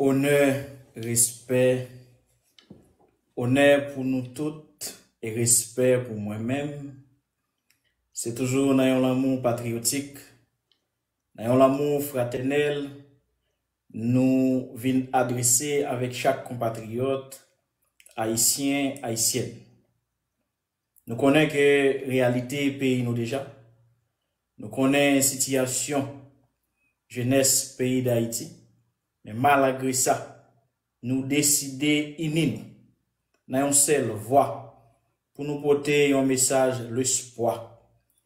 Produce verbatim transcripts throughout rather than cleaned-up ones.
Onè, respè, onè pou nou tout e respè pou mwen menm. Se toujou nan yon lanmou patriyotik, nan yon lanmou fratènèl, nou vin adrese avèk chak konpatriyòt, ayisyen, ayisyèn. Nou konnen ke reyalite peyi nou deja. Nou konnen sitiyasyon jenès peyi Dayiti. Men malgre sa, nou deside ini nou nan yon sèl vwa pou nou pote yon mesaj lespwa,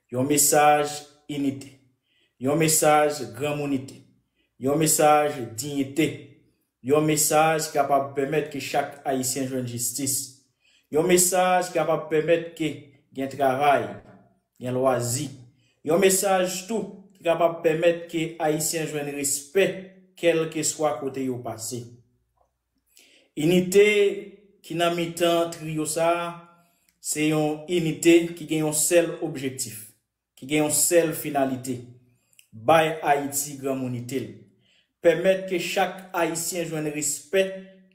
yon mesaj inite, yon mesaj granmounite, yon mesaj diyite, yon mesaj ki kapab pèmèt ke chak Ayisyen jwenn jistis, yon mesaj ki kapab pèmèt ke gen travay, gen lwazi, yon mesaj tou ki kapab pèmèt ke Ayisyen jwenn respè kèlkeswa kote yo pase. Inite ki nan mitan triyo sa a, se yon inite ki gen yon sèl objektif, ki gen yon sèl finalite, bay Ayiti granmounite l. Pèmèt ke chak Ayisyen jwenn respè,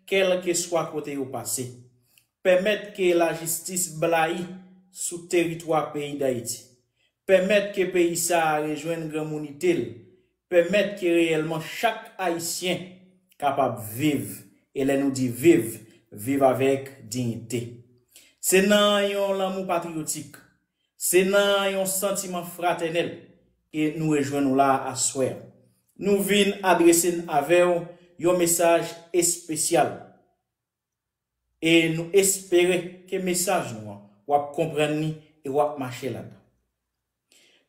kèlkeswa kote yo pase. Pèmèt ke lajistis blayi sou teritwa peyi Dayiti. Pèmèt ke peyi sa a rejwenn granmounite l. Pèmèt ke reyèlman chak Ayisyen kapab viv, e lè nou di viv, viv avèk diyite. Se nan yon lanmou patriyotik, se nan yon santiman fratènèl ke nou rejwenn nou la a aswè a. Nou vin adrese n avè w yon mesaj espesyal. E nou espere ke mesaj nou an, w ap konprann li e w ap mache ladan.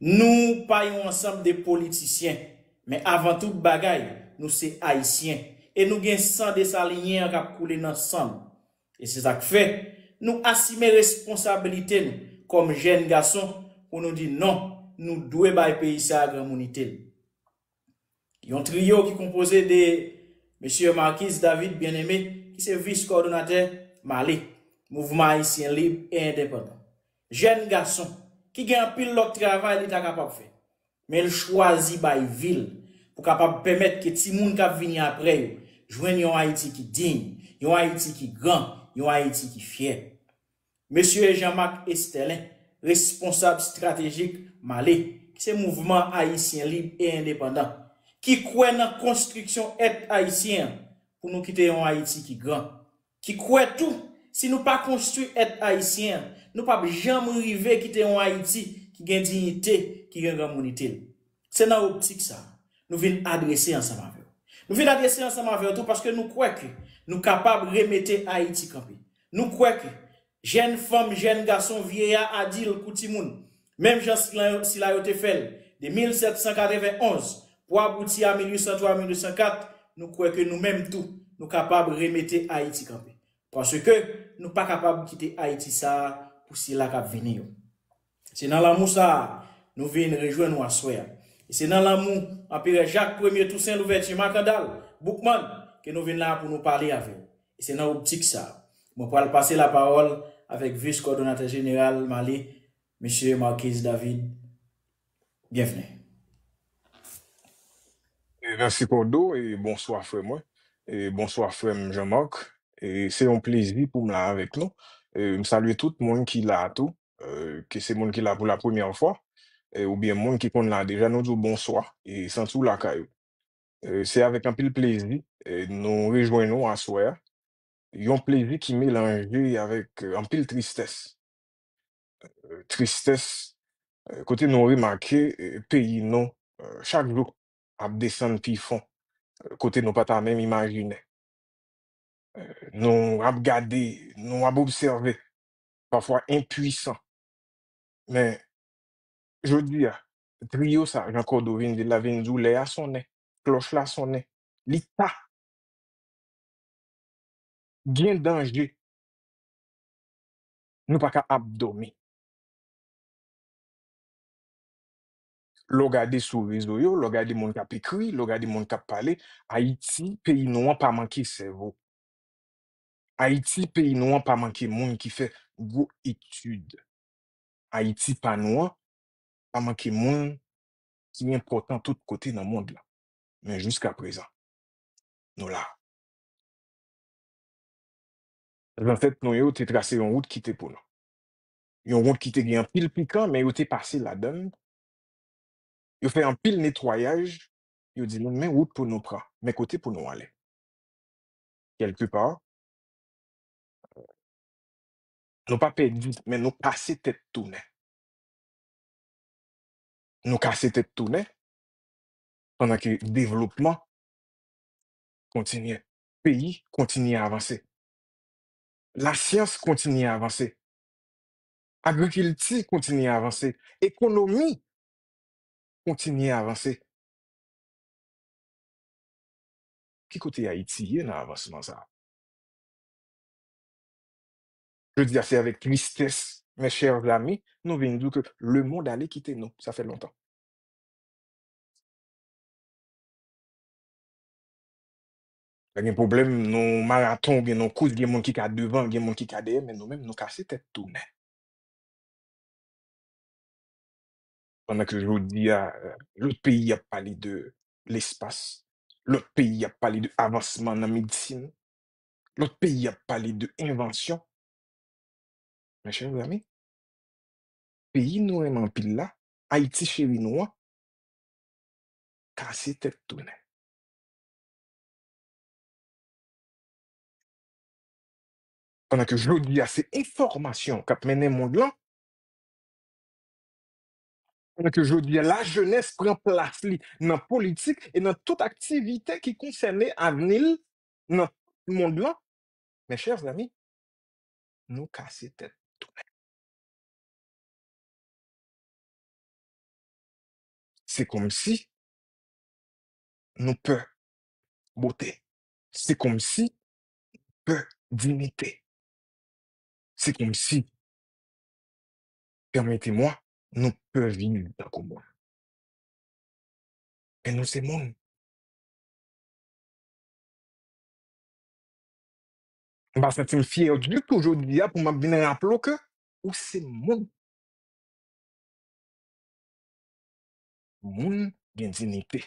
Nou pa yon ansanm de politisyen, men avan tout bagay, nou se Ayisyen. E nou gen san Desalinyen an k ap koule nan san nou. E se sa k fè, nou asime responsabilite nou kòm jèn gason pou nou di non, nou dwe bay peyi sa a granmounite l. Yon triyo ki konpoze de Mesye Marquis David Bien-Aimé, ki se vis kòdonatè Male, Mouvman Ayisyen Lib e Endepandan. Jèn gason ki gen anpil lòt travay li ta kapab fè, men l chwazi bay vi l pou kapab pèmèt ke timoun k ap vini apre yo jwenn yon Ayiti ki diy, yon Ayiti ki gran, yon Ayiti ki fyè. Mesye Jean-Marc Esterlin, responsab estratejik Male, ki se Mouvman Ayisyen Lib e Endepandan, ki kwè nan konstriksyon èt ayisyen an pou nou kite yon Ayiti ki gran, ki kwè tou, si nou pa konstwi èt ayisyen an, nou p ap janm rive kite yon Ayiti ki gen diyite, ki gen granmounite l. Se nan optik sa a, nou vin adrese ansanm avè w. Nou vin adrese ansanm avè w tou paske nou kwè ke nou kapab remete Ayiti kanpe. Nou kwè ke jèn fanm, jèn gason, vyeya, adil kou timoun, menm jan sila yo, sila yo te fè l de mil sèt san katreven onz pou abouti a mil uit san twa, mil uit san kat, nou kwè ke nou menm tou, nou kapab remete Ayiti kanpe. Paske nou pa kapab kite Ayiti sa a pou sila k ap vini yo. Se nan lanmou sa a nou vin rejwenn nou aswè a. E se nan lanmou Anperè Jak Premye Tousen Louvèti Makandal, Boukmann, ke nou vin la pou nou pale avè w. E se nan optik sa a, mwen pral pase lapawòl avèk vis kòdonatè jeneral Male, Mesye Marquis David. Byenvni. E mèsi Kòdo, e bonswa frè mwen. E bonswa frè m Jean-Marc. E se yon plezi pou m la avèk nou. E m salye tout moun ki la tou, e, ke se moun ki la pou la premyè fwa, e, oubyen moun ki konn la deja, nou di w bonswa, e santi w lakay ou. E, se avèk anpil plezi, e, nou rejwenn nou aswè a. Yon plezi ki melanje avèk, e, anpil tristès. E, tristès, e, kote nou remake, e, peyi nou, e, chak jou ap desann pi fon, e, kote nou pa ta menm imajine. E, nou ap gade, nou ap obsève, pafwa enpwisan. Men, jodi a, triyo sa, jan Kòdo vin di l la, vin di w lè a sonnen, klòch la sonnen, li ta gen danje. Nou pa ka ap dòmi. Lè w gade sou rezo yo, lè w gade moun k ap ekri, lè w gade moun k ap pale, Ayiti, peyi nou an pa manke sèvo. Ayiti, peyi nou an pa manke moun ki fè gwo etid. Ayiti pa nou an pa manke moun ki enpòtan tout kote nan mond lan. Men jiskaprezan, nou la. Zansèt nou yo te trase yon wout ki te pou nou. Yon wout ki te gen anpil pikan, men yo te pase ladan l. Yo fè anpil netwayaj. Yo di nou, men wout pou nou pran, men kote pou nou ale. Kèlkepa, nou pa pèdi, men nou kase tèt tounen. Nou kase tèt tounen pandan ke devlopman kontinye. Peyi kontinye avanse. Lasyans kontinye avanse. Agrikilti kontinye avanse. Ekonomi kontinye avanse. Ki kote Ayiti ye nan avansman sa a? Jodi a, se avèk tristès, mes chers amis, nou vin di w ke lemonn ale kite nou. Sa fè lontan. Lè gen pwoblèm nan yon maraton oubyen nan yon kours, gen moun ki ka devan, gen moun ki ka dèyè, men nou menm, nou kase tèt tounen. Pandan ke jodi a, lòt peyi ap pale de lespas, lòt peyi ap pale de avansman nan medsin, lòt peyi ap pale de envansyon. Mes chers amis, peyi nou renmen anpil la, Ayiti cheri nou an, kase tèt tounen. Pandan ke jodi a, se enfòmasyon k ap mennen mond lan, pandan ke jodi a, lajenès pran plas li nan politik e nan tout aktivite ki konsène avni l nan mond lan, mes chers amis, nou kase tèt tounen. Se kòmsi nou pè bote. Se kòmsi nou pè dinite. Se kòmsi, pèmete mwa, nou pè viv tankou moun. Men nou se moun. M pa santi m fyè ditou jodi a pou m ap vin raple w ke ou se moun. Moun gen dinite.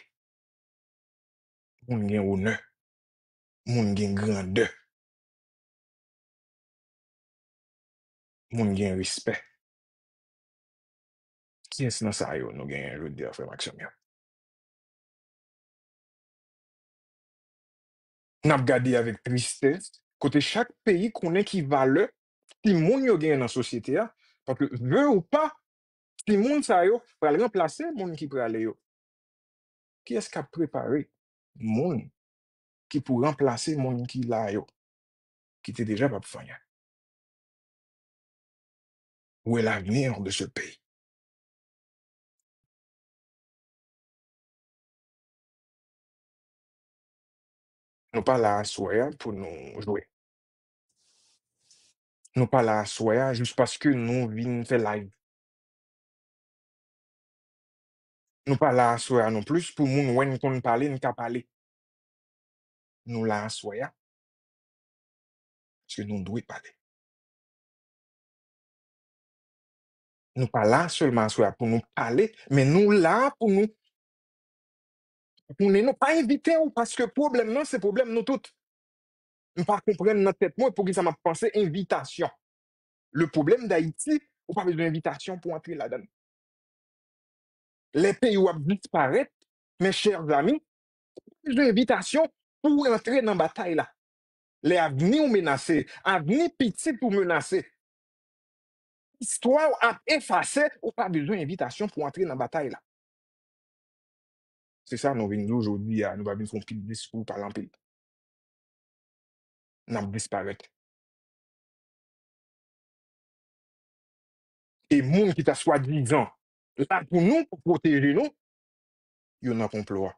Moun gen onè. Moun gen grandè. Moun gen respè. Kiyès nan sa yo nou genyen jodi a, frè m ak sè m yo? N ap gade avèk tristès, kote chak peyi konnen ki valè timoun yo genyen nan sosyete a, paske vle ou pa, timoun sa yo pral ranplase moun ki prale yo. Kiyès k ap prepare moun ki pou ranplase moun ki la yo, ki te deja p ap fè anyen? Où est l'avenir de ce pays? Nou pa la aswè a pou nou jwe. Nou pa la aswè a jis paske nou vin fè live. Nou pa la aswè a non plis pou moun wè n konn pale, n ka pale. Nou la aswè a paske nou dwe pale. Nou pa la sèlman aswè a pou nou pale, men nou la pou nou tounen. Nou pa envite w paske pwoblèm nan se pwoblèm nou tout. M pa konprann nan tèt mwen poukisa m ap panse envitasyon. Le problème d'Haïti, ou pa bezwen envitasyon pou antre ladan l. Lè peyi w ap disparèt, mes chers amis, ou pa bezwen envitasyon pou w antre nan batay la. Lè avni w menase, avni pitit ou menase, istwa w ap efase, ou pa bezwen envitasyon pou w antre nan batay la. Se sa nou vin di w jodi a, nou pa vin fè yon pil diskou, pale anpil. N ap disparèt. E moun ki ta swadizan la pou nou, pou pwoteje nou, yo nan konplo a.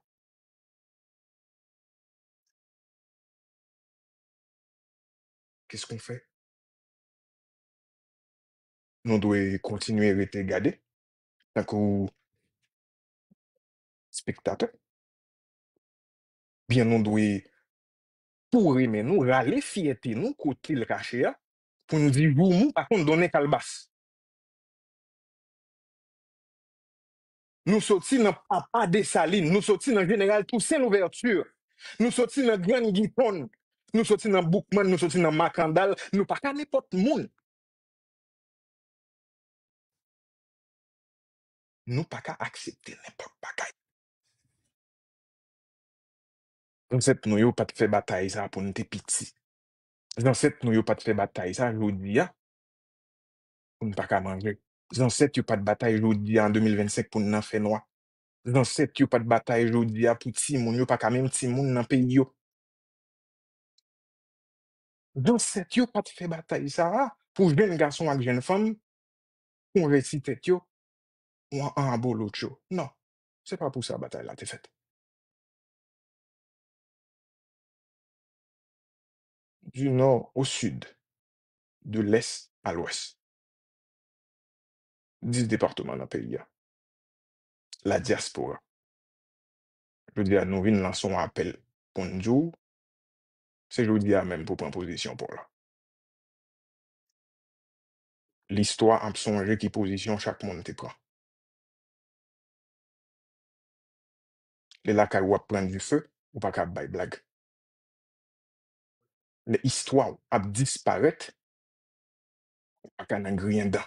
Qu'est-ce qu'on fait? Nou dwe kontinye rete gade, tankou spektatè. Byen nou dwe foure men nou, rale fyète nou kote l kache a, pou n di joumou pa konn donnen kalbas. Nou soti nan Papa Desalin, nou soti nan Jeneral Tousen Louvèti, nou soti nan Grann Giton, nou soti nan Boukman, nou soti nan Makandal, nou pa ka nenpòt moun. Nou pa ka aksepte nenpòt bagay. Zansèt nou yo pa t fè batay sa pou n te piti. Zansèt nou yo pa t fè batay sa jodi a pou n pa ka manje. Zansèt yo pa t batay jodi a an de mil vennsenk pou n nan fènwa. Zansèt yo pa t batay jodi a pou timoun yo pa ka menm timoun nan peyi yo. Zansèt yo pa t fè batay sa a pou jèn gason ak jèn fanm konvèti tèt yo an, an abolotcho. Non, se pa pou sa batay la te fèt. Du nord au sud, de l'est à l'ouest. Dis depatman nan peyi a. La diaspora. Jodi a, nou vin lanse yon apèl pou n di w, se jodi a menm pou pran pozisyon pa w la. Listwa ap sonje ki pozisyon chak moun te pran. Lè lakay ou ap pran dife, ou pa ka ap bay blag. Lè istwa w ap disparèt, ou pa ka nan griyen dan.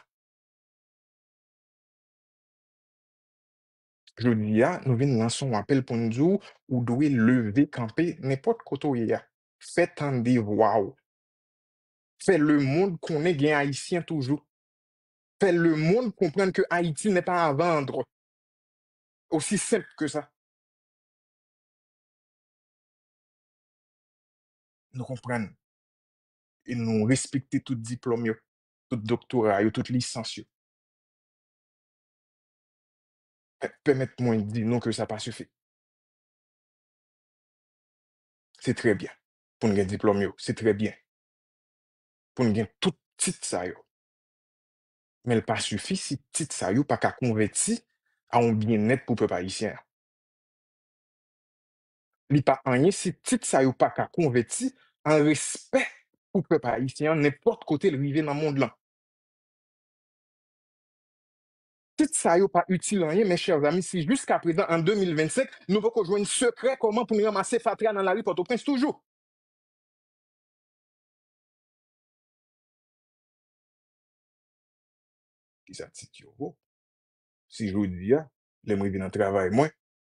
Jodi a, nou vin lanse yon apèl pou n di w, ou dwe leve kanpe nenpòt kote w ye a. Fè tande vwa w. Fè lemonn konnen gen Ayisyen toujou. Fè lemonn konprann ke Ayiti n'est pas à vendre. Osi senp ke sa. Nou konprann. E nou respekte tout diplòm yo, tout doktora yo, tout lisans yo. Pè-, pèmèt mwen di nou ke sa pa sifi. Se trè byen pou n gen diplòm yo, se trè byen pou n gen tout tit sa yo. Men l pa sifi si tit sa yo pa ka konvèti a yon byennèt pou pèp ayisyen an. Li pa anyen si tit sa yo pa ka konvèti an respè pou pèp ayisyen an nenpòt kote l rive nan mond lan. Tit sa yo pa itil anyen, mes chers amis, si jiskaprezan, an de mil vennsenk, nou poko jwenn sekrè kòman pou n ranmase fatra nan lari Pòtoprens toujou. Kisa tit yo vo? Si jodi a, lè m rive nan travay mwen,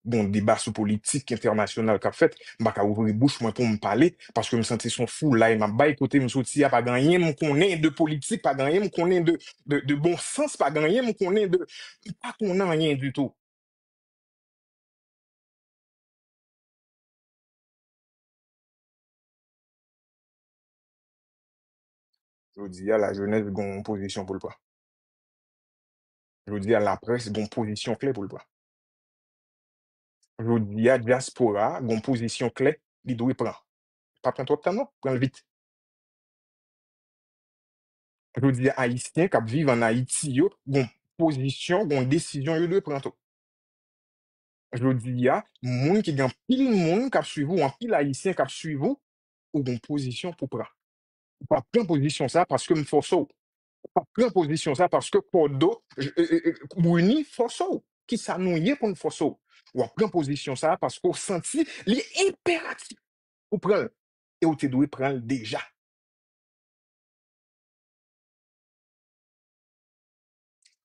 gen yon deba sou politik entènasyonal k ap fèt, m pa ka ouvri bouch mwen pou m pale, paske m santi se yon foulay m ap bay. Kote m soti a, pa gen anyen m konnen de politik, pa gen anyen m konnen de, de, de bon sans, pa gen anyen m konnen de, m pa konnen anyen ditou. Jodi a, lajenès gen yon pozisyon pou l pran. Jodi a, laprès gen yon pozisyon klè pou l pran. Jodi a, dyaspora a gen yon pozisyon klè li dwe pran. Pa pran twòp tan non, pran l vit. Jodi a, Ayisyen k ap viv ann Ayiti yo gen yon pozisyon, gen yon desizyon yo dwe pran tou. Jodi a, moun ki gen anpil moun k ap swiv ou, anpil Ayisyen k ap swiv ou, ou gen yon pozisyon pou pran. Ou pa pran pozisyon sa paske m fòse w. Ou pa pran pozisyon sa paske Kòdo, e, e, e, Bruni fòse w. Kisa nou ye pou n fòse w? W ap pran pozisyon sa paske w santi li enperatif pou pran l. E w te dwe pran l deja.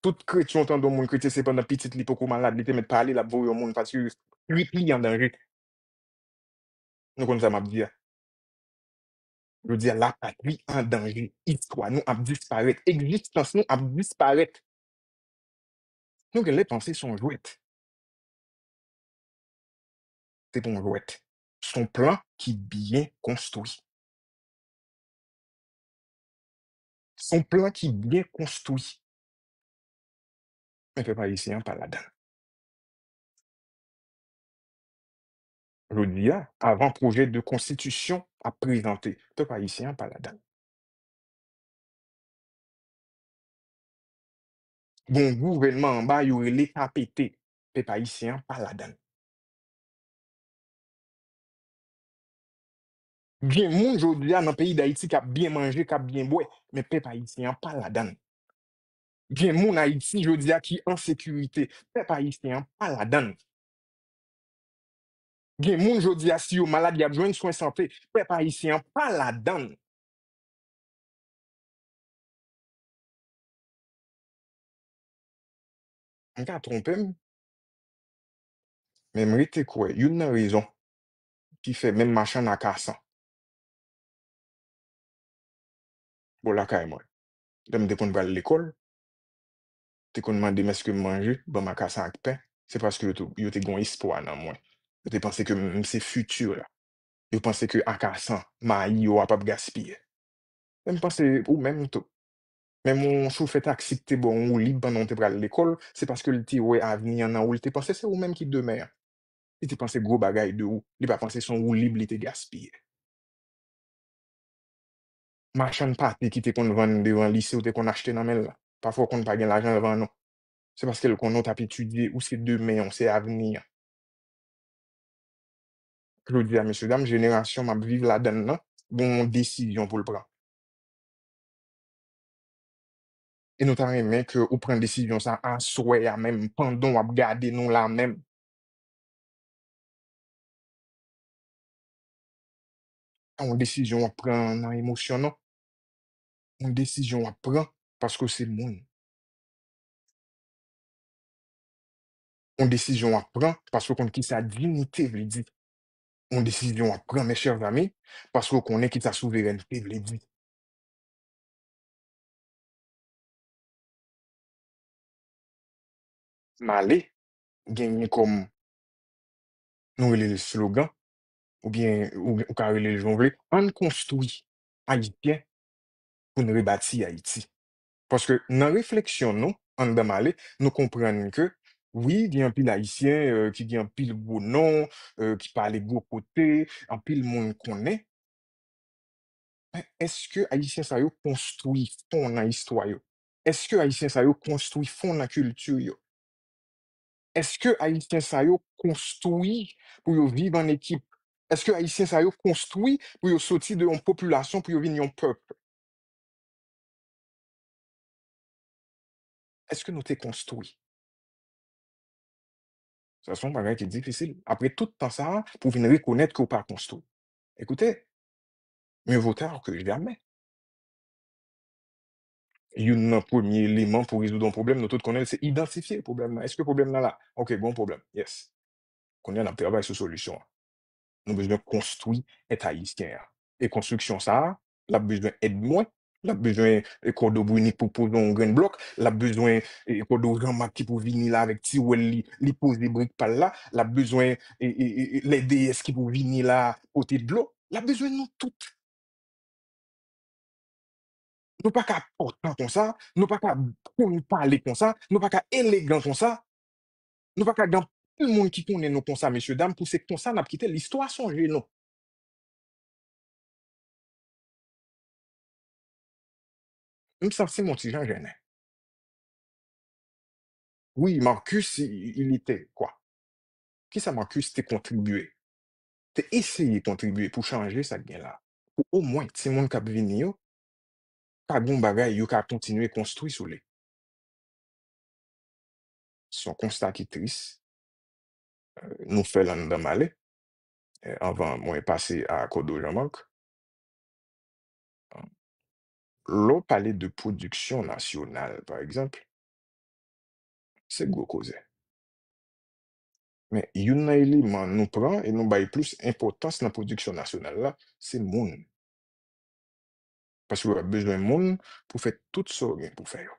Tout kretyen, w tande yon moun kretyen, se pandan pitit li poko malad, li te mèt pale, l ap voye yon moun, paske trip li an danje. Nou konn sa m ap di a. Yo di a, lapatri an danje. Istwa nou ap disparèt. Egzistans nou ap disparèt. Nou genlè panse se yon jwèt. Se pa yon jwèt. Se yon plan ki byen konstwi. Se yon plan ki byen konstwi. Men pèp ayisyen an pa ladan l. Jodi a, avan pwojè de konstitisyon ap prezante, pèp ayisyen an pa ladan l. Gon gouvènman anba yo rele K P T, pèp ayisyen an pa ladan l. Gen moun jodi a nan peyi Dayiti k ap byen manje, k ap byen bwè, men pèp ayisyen an pa ladan l. Gen moun Ayiti jodi a ki an sekirite, pèp ayisyen an pa ladan l. Gen moun jodi a, si yo malad, y ap jwenn swen sante. Pèp ayisyen an pa ladan l. M ka twonpe m, men m rete kwè youn nan rezon ki fè menm machann akasan bò lakay mwen, lè m te konn pral lekòl, te konn mande m èske m manje, ban m akasan ak pen, se paske yo te, yo te gen yon espwa nan mwen. Yo te panse ke m, m se fiti la. Yo panse ke akasan, mayi yo a p ap gaspiye. Men m panse ou menm tou. Menm yon chofè taksi ki te ba w yon woulib pandan w te pral lekòl, se paske l te wè avni an nan ou, l te panse se ou menm ki demen an. Li te panse gwo bagay de ou, li pa panse se yon woulib li te gaspiye. Machann pate ki te konn vann devan lise, ou te konn achte nan men l la. Pafwa w konn pa gen lajan l vann ou. Se paske l konnen w t ap etidye, ou se demen an, ou se avni an. Jodi a, mesye dam, jenerasyon m ap viv ladan l nan, gen yon desizyon pou l pran. E nou ta renmen ke ou pran desizyon sa aswè a menm, pandan w ap gade nou la menm. Pa yon desizyon w ap pran nan emosyon, non. Yon desizyon w ap pran paske w se moun. Yon desizyon w ap pran paske w konn kisa diyite vle di. Yon desizyon w ap pran, mes chers amis, paske w konnen kisa souverènte vle di. M ale, genyen kòm nou rele l slogan, oubyen ou, ou ka rele l jan w vle, ann konstwi Ayisyen pou n rebati Ayiti. Paske nan refleksyon nou, anndan m ale, nou konprann ke, wi, gen anpil Ayisyen, euh, ki gen anpil gwo non, euh, ki pale gwo kote, anpil moun konnen. Men èske Ayisyen sa yo konstwi fon nan istwa yo? Èske Ayisyen sa yo konstwi fon nan kilti yo? Èske Ayisyen sa yo konstwi pou yo viv an ekip? Èske Ayisyen sa yo konstwi pou yo soti de yon popilasyon pou yo vin yon pèp? Èske nou te konstwi? Sa se yon bagay ki difisil. Apre tout tan sa a, pou w vin rekonèt ke w pa konstwi. Ekoute, mieux vaut tard que jamais. Youn nan premye eleman pou rezoud yon pwoblèm, nou tout konnen l, se idantifye pwoblèm nan. Èske pwoblèm nan la? Ok, gen yon pwoblèm. Yes. Kounye a, n ap travay sou solisyon an. Nou bezwen konstwi èt ayisyen an. E konstriksyon sa a, l ap bezwen èd mwen, l ap bezwen, e, Kòdo Bruni pou poze yon grenn blòk, l ap bezwen, e, Kòdo Jean Marc ki pou vini la avèk ti wèl li, li poze brik pa l la, l ap bezwen, e, e, e, e, lè deyès ki pou vini la pote dlo, l ap bezwen nou tout. Nou pa ka pòtan konsa, nou pa ka konn pale konsa, nou pa ka elegan konsa, nou pa ka gen anpil moun ki konnen nou konsa, mesye dam, pou se konsa n ap kite listwa sonje nou. M santi m yon ti jan jennen. Wi, Marcus, il, il était quoi? Kisa Marcus te kontribye? Te eseye kontribye pou chanje sa k gen la. Pou omwen timoun k ap vini yo, ka gen yon bagay yo ka kontinye konstwi sou li. Se yon konsta ki tris. Euh, nou fè l anndan m ale. Euh, anvan mwen pase a Kòdo Jean Marc. Lè w pale de pwodiksyon nasyonal, pa egzanp, se gwo koze. Men youn nan eleman nou pran e nou bay plis enpòtans nan pwodiksyon nasyonal la, se moun. Paske w ap bezwen moun pou fè tout sa w gen pou fè yo.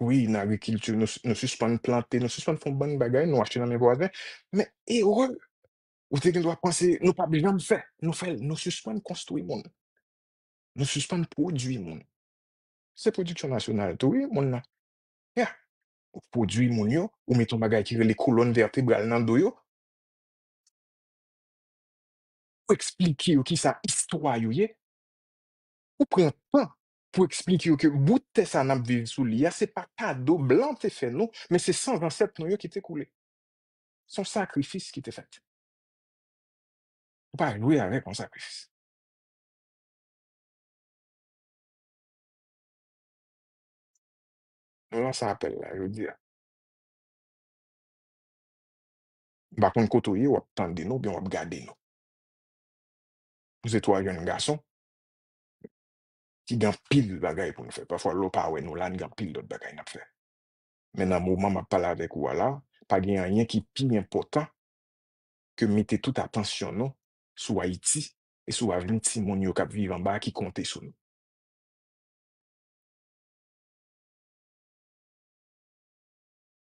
Wi, nan agrikilti, nou, nou sispann plante, nou sispann fè yon bann bagay, nou achte nan men vwazen. Men erè, ou te gen dwa panse nou p ap janm fè, nou fè l, nou sispann konstwi moun. Nou sispann pwodui moun. Se pwodiksyon nasyonal tou, wi, moun nan. Ya. Ou pwodui moun yo, ou mete yon bagay ki rele kolòn vètebral nan do yo. Ou eksplike yo kisa istwa yo ye. Ou pran tan pou eksplike yo ke bout tè sa n ap viv sou li a, se pa kado blan te fè nou, men se san zansèt nou yo ki te koule. Se yon sakrifis ki te fèt. Ou pa jwe avèk yon sakrifis. Nou lanse apèl la jodi a. M pa konn kote w ye, w ap tande nou, oubyen w ap gade nou. Nou se twa jèn gason ki gen anpil bagay pou n fè. Pafwa, lè w pa wè nou la, n gen anpil lòt bagay n ap fè. Men nan moman m ap pale avèk ou a la, pa gen anyen ki pi enpòtan ke mete tout atansyon nou sou Ayiti e sou avni timoun yo k ap viv anba a ki konte sou nou.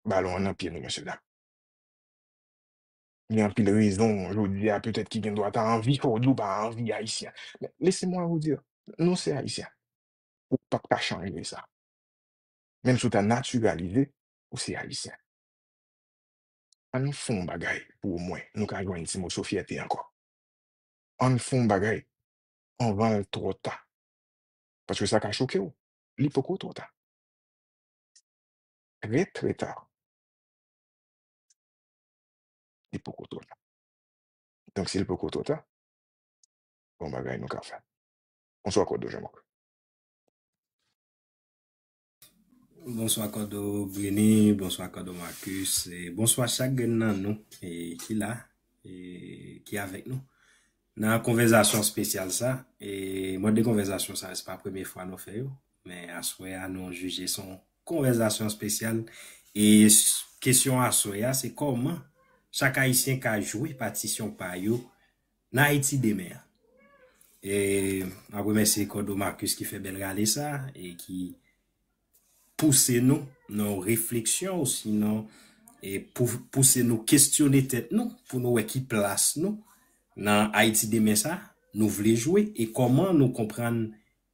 Balon an nan pye nou, mesye dam. Gen anpil rezon jodi a petèt ki gen dwa ta anvi fè w di w pa anvi Ayisyen. Men laissez-moi vous dire, nou se Ayisyen. Ou p ap ka chanje sa. Menm si w ta natiralize, ou se Ayisyen. Ann fè yon bagay pou omwen nou ka jwenn ti moso fyète ankò. Ann fè yon bagay anvan l twò ta. Paske sa ka choke w. Li poko twò ta. Trè, trè ta. Li poko twò ta. Donk, si l poko twò ta, gon bagay nou ka fè. Bonswa, Kòdo Jean-Marc. Bonswa, Kòdo Brini, bonswa, Kòdo Marcus, e bonswa chak grenn nan nou e, ki la, e, ki avèk nou. Nan konvèsasyon espesyal sa, e mòd de konvèsasyon sa, se pa premye fwa nou fè yo, men aswè a, nou jije se yon konvèsasyon espesyal. E s- kesyon aswè a, se kòman chak Ayisyen ka jwe patisyon pa yo nan Ayiti demen an. E m ap remèsye Kòdo Marcus ki fè bèl rale sa e ki pouse nou nan yon refleksyon, osinon e pou, pouse nou kesyone tèt nou pou nou wè ki plas nou nan Ayiti demen sa nou vle jwe e kòman nou konprann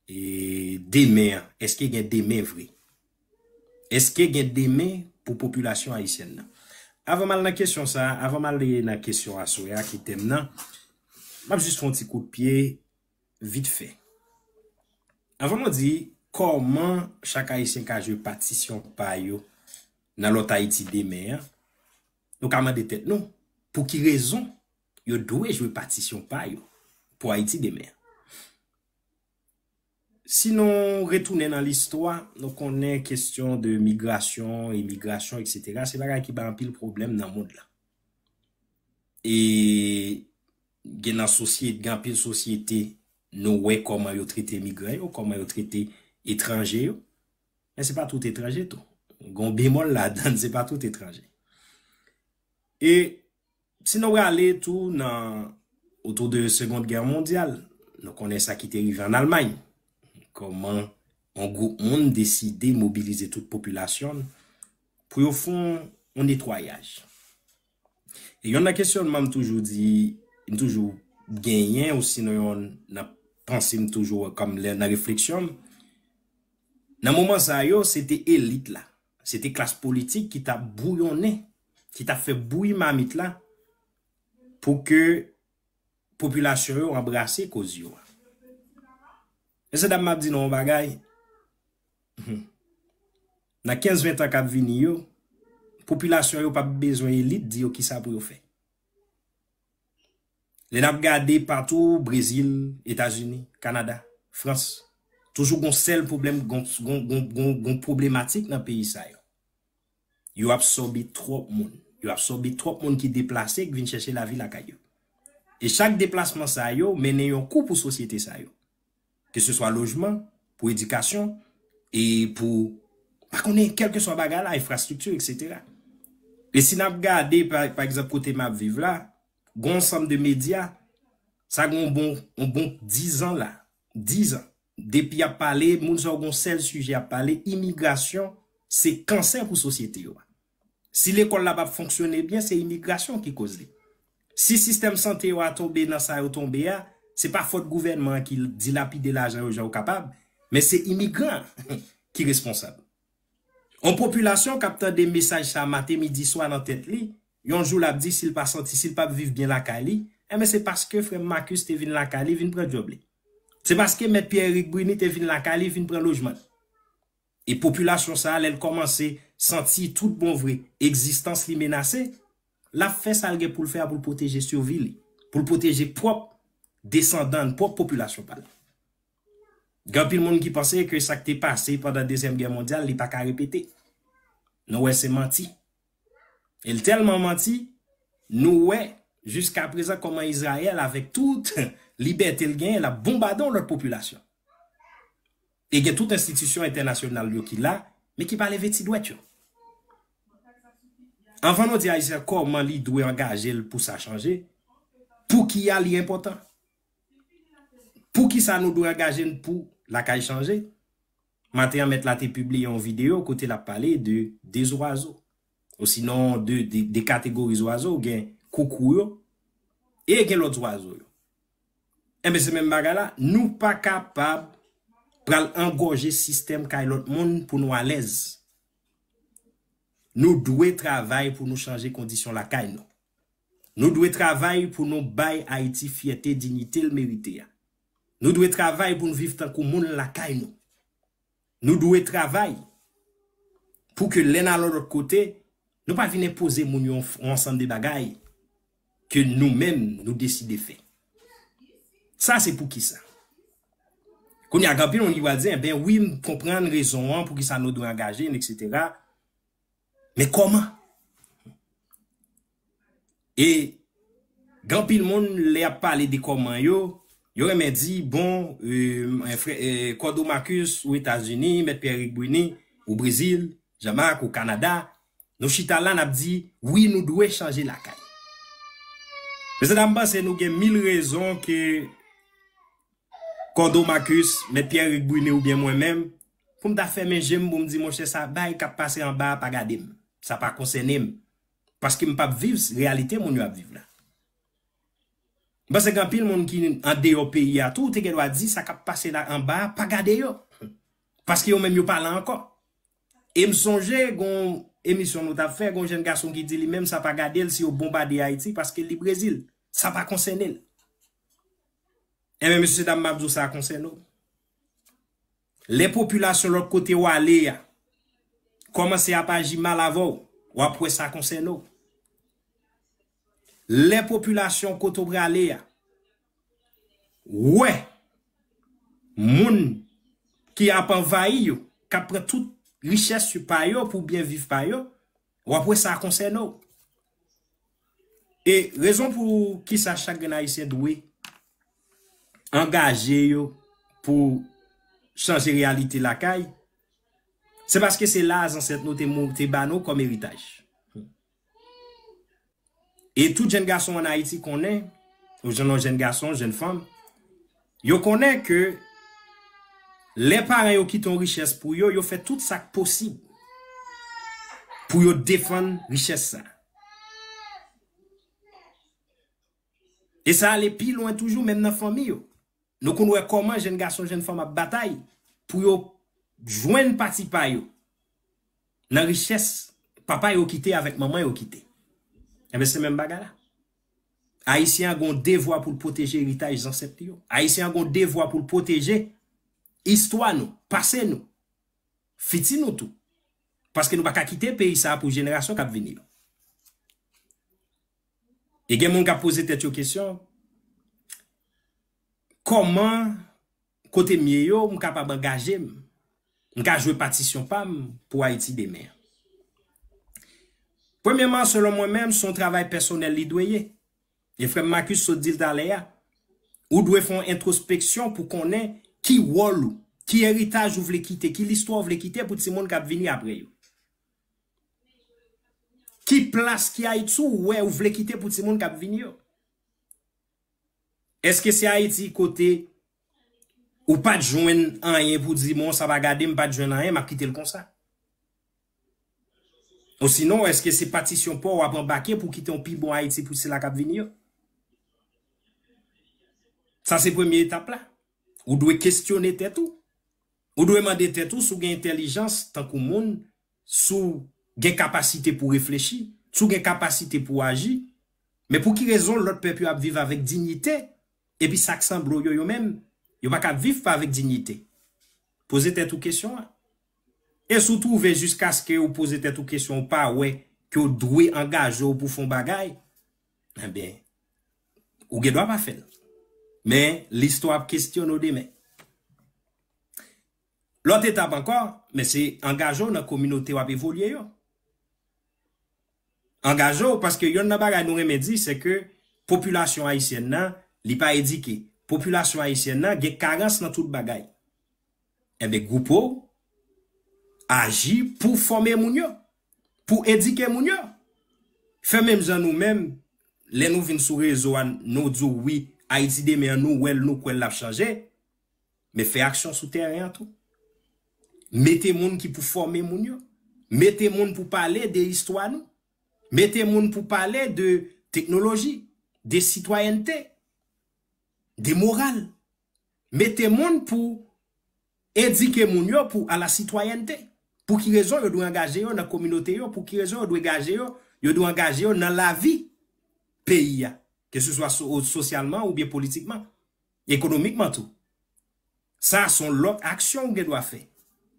e demen an. Èske gen demen vre? Èske gen demen pou popilasyon ayisyèn nan? Avan m al nan kesyon sa, avan m ale nan kesyon aswè a ki tèm nan, m ap jis fè yon ti kout pye vit fè. Avan nou di kòman chak Ayisyen ka jwe patisyon pa yo nan lòt Ayiti demen an, nou ka mande tèt nou, pou ki rezon yo dwe jwe patisyon pa yo pou Ayiti demen an? Si nou retounen nan listwa, nou konnen kesyon de migrasyon, imigrasyon, etsetera, se bagay ki bay anpil pwoblèm nan mond lan. E gen nan sosyete, gen anpil sosyete, nou wè kòman yo trete migran yo, kòman yo trete etranje yo. Men se pa tout etranje tou. Gon bemòl ladan, se pa tout etranje. E si nou prale tou nan otou de Segond Gè Mondyal, nou konnen sa ki te rive ann Almay. Kòman yon gwoup moun deside mobilize tout popilasyon l pou yo fè yon netwayaj. E yonn nan kesyònman m toujou di, m toujou genyen, osinon yonn nan panse m toujou kòm lè nan refleksyon m, nan moman sa yo, se te elit la, se te klas politik ki t ap bouyonnen, ki t ap fè bouyi mamit la pou ke popilasyon yo anbrase koz yo a. Mesye dam, m ap di nou yon bagay. Nan kenz ven tan k ap vini yo, popilasyon yo p ap bezwen elit di yo kisa pou yo fè. Lè n ap gade patou, Brezil, Etazini, Kanada, Frans, toujou gon sèl pwoblèm, gon, gon, gon, gon, gon pwoblematik nan peyi sa yo. Yo absòbe twòp moun. Yo absòbe twòp moun ki deplase, ki vin chèche lavi lakay yo. E chak deplasman sa yo mennen yon kou pou sosyete sa yo. Ke se swa lojman, pou edikasyon, e pou, pa konnen, kèlkeswa bagay la, enfrastrikti, etsetera. E si n ap gade, pa, pa egzanp, kote m ap viv la, gon ansanm de medya, sa gen yon bon, yon bon dizan la, dizan. Depi y ap pale, moun sa yo gon sèl sijè y ap pale, imigrasyon se kansè pou sosyete yo a. Si lekòl la p ap fonksyone byen, se imigrasyon ki koz li. Si sistèm sante yo a tonbe nan sa yo tonbe a, se pa fòt gouvènman an ki dilapide lajan yo jan yo kapab, men se imigran ki responsab. Yon popilasyon k ap tande mesaj sa maten, midi, swa nan tèt li, yon jou l ap di si l pa santi, si l p ap viv byen lakay li, enben se paske frè m Marcus te vin lakay li, vin pran djòb li. Se paske mèt Pierre Eric Bruny te vin lakay li, vin pran lojman l. E popilasyon sa a, lè l kòmanse santi tout bon vre egzistans li menase, l ap fè sa l gen pou l fè a pou l pwoteje sivi li, pou l pwoteje pwòp desandan l, pwòp popilasyon pa l. Gen anpil moun ki panse ke sa k te pase pandan Dezyèm Gè Mondyal, li pa ka repete. Nou wè se manti. E l tèlman manti, Nou wè jiska prezan kòman Izrayèl, avèk tout libète l genyen, l ap bonbade yon lòt popilasyon. E gen tout enstitisyon entènasyonal yo ki la, men ki pa leve ti dwèt yo. Anvan nou di Ayisyen kòman li dwe angaje l pou sa chanje, pou ki a li enpòtan? Pou ki sa nou dwe angaje n pou lakay chanje? Maten an, mèt la te pibliye yon videyo kote l ap pale de de zwazo. Osinon, de, de, de kategori zwazo, gen koukou yo, e gen lòt zwazo yo. Enben, se menm bagay la, nou pa kapab pral angòje sistèm kay lòt moun pou nou alèz. Nou dwe travay pou nou chanje kondisyon lakay nou. Nou dwe travay pou nou bay Ayiti fyète, diyite l merite a. Nou dwe travay pou n viv tankou moun lakay nou. Nou dwe travay pou ke lè n al yon lòt kote, nou pa vin enpoze moun yo yon, yon ansanm de bagay ke nou menm nou deside fè. Sa se pou kisa. Kounye a, gen anpil moun ki pral di, enben wi, m konprann rezon an, pou kisa nou dwe angaje n, etsetera. Men kòman? E gen anpil moun, lè y ap pale de kòman yo, yo renmen di, bon, e, frè, e, Kòdo Marcus ou Etazini, Mèt Pierre Eric Bruny ou Brezil, Jamak ou Kanada, nou chita la, n ap di, wi, nou dwe chanje lakay. Mesye dam, m panse nou gen mil rezon ke Kòdo Marcus, Mèt Pierre Eric Bruny oubyen mwen menm, pou m ta fèmen je m, pou m di, monchè, sa bay k ap pase anba a, pa gade m. Sa pa konsène m. Paske m p ap viv reyalite moun yo ap viv la. M panse gen anpil moun ki andeyò peyi a tou, ou te gen dwa di sa k ap pase la anba a, pa gade yo. Paske yo menm yo pa la ankò. E m sonje gon emisyon nou t ap fè, gon jèn gason ki di li menm sa pa gade l si yo bonbade Ayiti paske li Brezil. Sa pa konsène l. Enben, mesye dam, m ap di w sa konsène w. Lè popilasyon lòt kote w ale a kòmanse ap aji mal avè w, w ap wè sa konsène w. Lè popilasyon kote w prale a wè moun ki ap anvayi yo, k ap pran tout richès pa yo pou byen viv pa yo, w ap wè sa konsène w. E rezon pou kisa chak grenn Ayisyen dwe angaje yo pou chanje reyalite lakay, se paske se la zansèt nou te, te ba nou kòm eritaj. E tout jèn gason ann Ayiti konnen, ou jèn, jèn gason, jèn fanm, yo konnen ke lè paran yo kite yon richès pou yo, yo fè tout sa k posib pou yo defann richès sa. E sa ale pi lwen toujou, menm nan fanmi yo. Nou konn wè kòman jèn gason, jèn fanm ap batay pou yo jwenn pati pa yo nan richès papa yo kite avèk manman yo kite. Enben, se menm bagay la. Ayisyen an gen yon devwa pou l pwoteje eritaj zansèt li yo. Ayisyen an gen yon devwa pou l pwoteje istwa nou, pase nou, fiti nou tou. Paske nou pa ka kite peyi sa a pou jenerasyon k ap vini yo. E gen moun k ap poze tèt yo kesyon, kòman, kote m ye yo, m kapab angaje m? M ka jwe patisyon pa m pou Ayiti demen. Premyèman, selon mwen menm, se yon travay pèsonèl li dwe ye. E frè m Marcus sot di l talè a, ou dwe fè yon entwospeksyon pou konnen ki wòl ou, ki eritaj ou vle kite, ki listwa ou vle kite pou timoun k ap vini apre yo. Ki plas, ki Ayiti ou wè ou vle kite pou timoun k ap vini yo? Èske se Ayiti kote ou pa t jwenn anyen pou di, bon, sa pa gade m, pa t jwenn anyen, m ap kite l konsa? Osinon, èske se patisyon pa w w ap anbake pou kite yon pi bon Ayiti pou sila k ap vini yo? Sa se premye etap la. Ou dwe kesyone tèt ou. Ou dwe mande tèt ou si w gen entèlijans tankou moun, si w gen kapasite pou reflechi, si w gen kapasite pou aji. Men pou ki rezon lòt pèp yo ap viv avèk diyite, epi sa k sanble w yo, yo menm, yo pa ka viv pa avèk diyite? Poze tèt ou kesyon an. E si w twouve jiskaske ou poze tèt ou kesyon, ou pa wè ke w dwe angaje w pou fè yon bagay, enben, ou gen dwa pa fè l. Men, listwa ap kesyone w demen. Lòt etap ankò, men se angaje w nan kominote w ap evolye yo. Angaje w, paske yonn nan bagay nou renmen di, se ke popilasyon ayisyèn nan, li pa edike. Popilasyon ayisyèn nan gen karans nan tout bagay. Enben, gwoupe w, aji pou fòme moun yo, pou edike moun yo. Fè menm jan nou menm, lè nou vin sou rezo a, nou di w wi, Ayiti demen an, nou wè l, nou kwè l ap chanje. Men fè aksyon sou tèren an tou. Mete moun ki pou fòme moun yo. Mete moun pou pale de istwa nou. Mete moun pou pale de teknoloji, de sitwayènte, de moral. Mete moun pou edike moun yo pou a la sitwayènte. Pou ki rezon yo dwe angaje yo nan kominote yo? Pou ki rezon yo dwe angaje yo? Yo dwe angaje yo nan lavi peyi a, ke se swa so-, sosyalman oubyen politikman, ekonomikman tou. Sa se yon lòt aksyon ou gen dwa fè.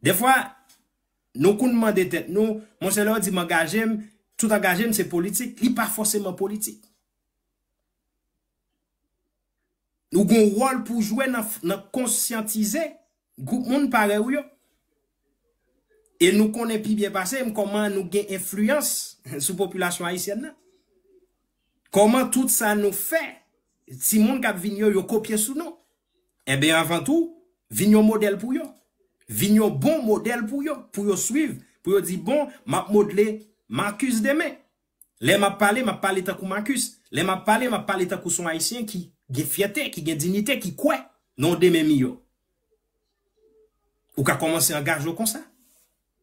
Defwa, nou konn mande tèt nou, monchè, lè yo di m angaje m, tout angaje m se politik, li pa fòseman politik. Ou gen yon wòl pou w jwe nan, nan konsyantize gwoup moun parèy ou yo. E nou konnen pi byen pase m kòman nou gen enfliyans sou popilasyon ayisyèn nan. Kòman tout sa nou fè, timoun k ap vini yo, yo kopye sou nou. Enben, avan tou, vin yon modèl pou yo. Vin yon bon modèl pou yo, pou yo swiv, pou yo di, bon, m ap modle Marcus demen. Lè m ap pale, m ap pale tankou Marcus. Lè m ap pale, m ap pale tankou se yon Ayisyen ki gen fyète, ki gen diyite, ki kwè nan yon demen miyò. Ou ka kòmanse angaje w konsa.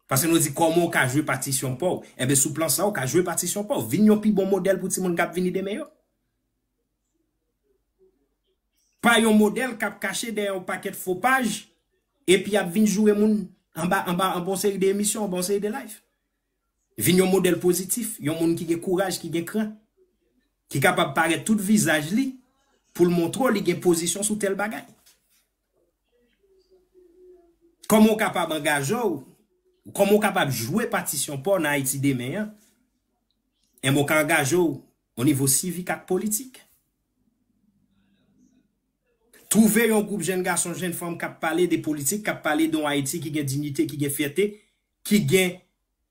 Paske nou di, kòman w ka jwe patisyon pa w? Enben, sou plan sa, w ka jwe patisyon pa w. Vin yon pi bon modèl pou timoun k ap vini demen yo. Pa yon modèl k ap kache dèyè yon pakèt fo paj, epi ap vin joure moun anba, anba, anba yon seri de emisyon, anba yon seri de live. Vin yon modèl pozitif, yon moun ki gen kouraj, ki gen kran, ki kapab parèt tout vizaj li pou l montre w li gen pozisyon sou tèl bagay. Kòman w kapab angaje w? Kòman w kapab jwe patisyon pa w nan Ayiti demen an? Enben, w ka angaje w o nivo sivik ak politik. Twouve yon gwoup jèn gason, jèn fanm k ap pale de politik, k ap pale de yon Ayiti ki gen diyite, ki gen fyète, ki gen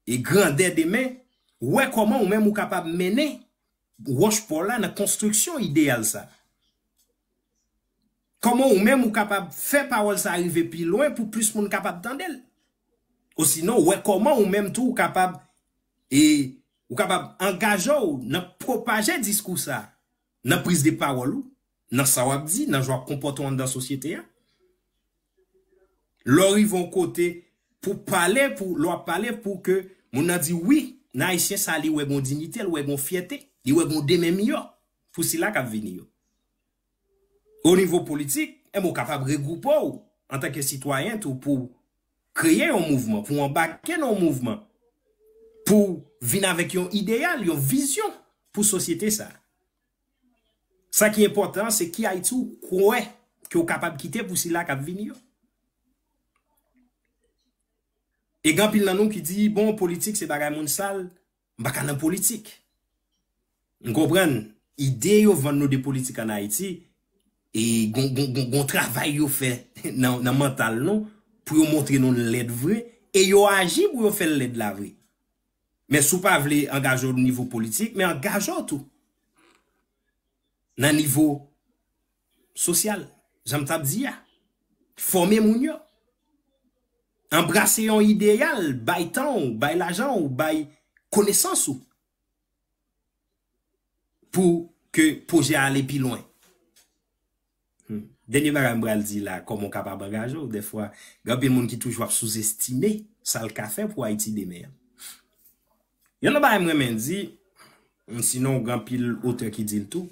e grandè demen, wè kòman ou menm ou kapab mennen wòch pa w la nan konstriksyon ideyal sa. Kòman ou menm ou kapab fè pawòl sa rive pi lwen pou plis moun kapab tande l? Osinon, wè kòman ou menm tou ou kapab, e, ou kapab angaje w nan pwopaje diskou sa, nan priz de pawòl ou, nan sa w ap di, nan jan w ap konpòte w anndan sosyete a. Lè w rive yon kote pou pale, pou, lè w ap pale pou ke moun nan di wi, nan Ayisyen sa li wè gon diyite, li wè gon fyète, li wè gon demen miyò pou sila k ap vini yo. O nivo politik, enben, w kapab regwoupe w antanke sitwayen tou pou kreye yon mouvman, pou anbake nan yon mouvman, pou vin avèk yon ideyal, yon vizyon pou sosyete sa. Sa ki enpòtan, se ki Ayiti ou kwè ke w kapab kite pou sila k ap vini yo. E gen anpil nan nou ki di, bon, politik se bagay moun sal, m pa ka nan politik. M konprann, ide yo vann nou de politik ann Ayiti, e gon, gon, gon, gon travay yo fè nan, nan mantal nou, pou yo montre nou n lèd vre, e yo aji pou yo fè l lèd la vre. Men si w pa vle angaje w nivo politik, men angaje w tou nan nivo sosyal, jan m t ap di a. Fòme moun yo. Anbrase yon ideyal, bay tan w, bay lajan w, bay konesans ou. Pou ke pwojè a ale pi lwen. Hmm. Dènye bagay m pral di la, kòman w kapab angaje w, dèfwa, gen anpil moun ki toujou ap souzestime sa l ka fè pou Ayiti demen an. Youn nan bagay m renmen di, sinon gen anpil otè ki di l tou,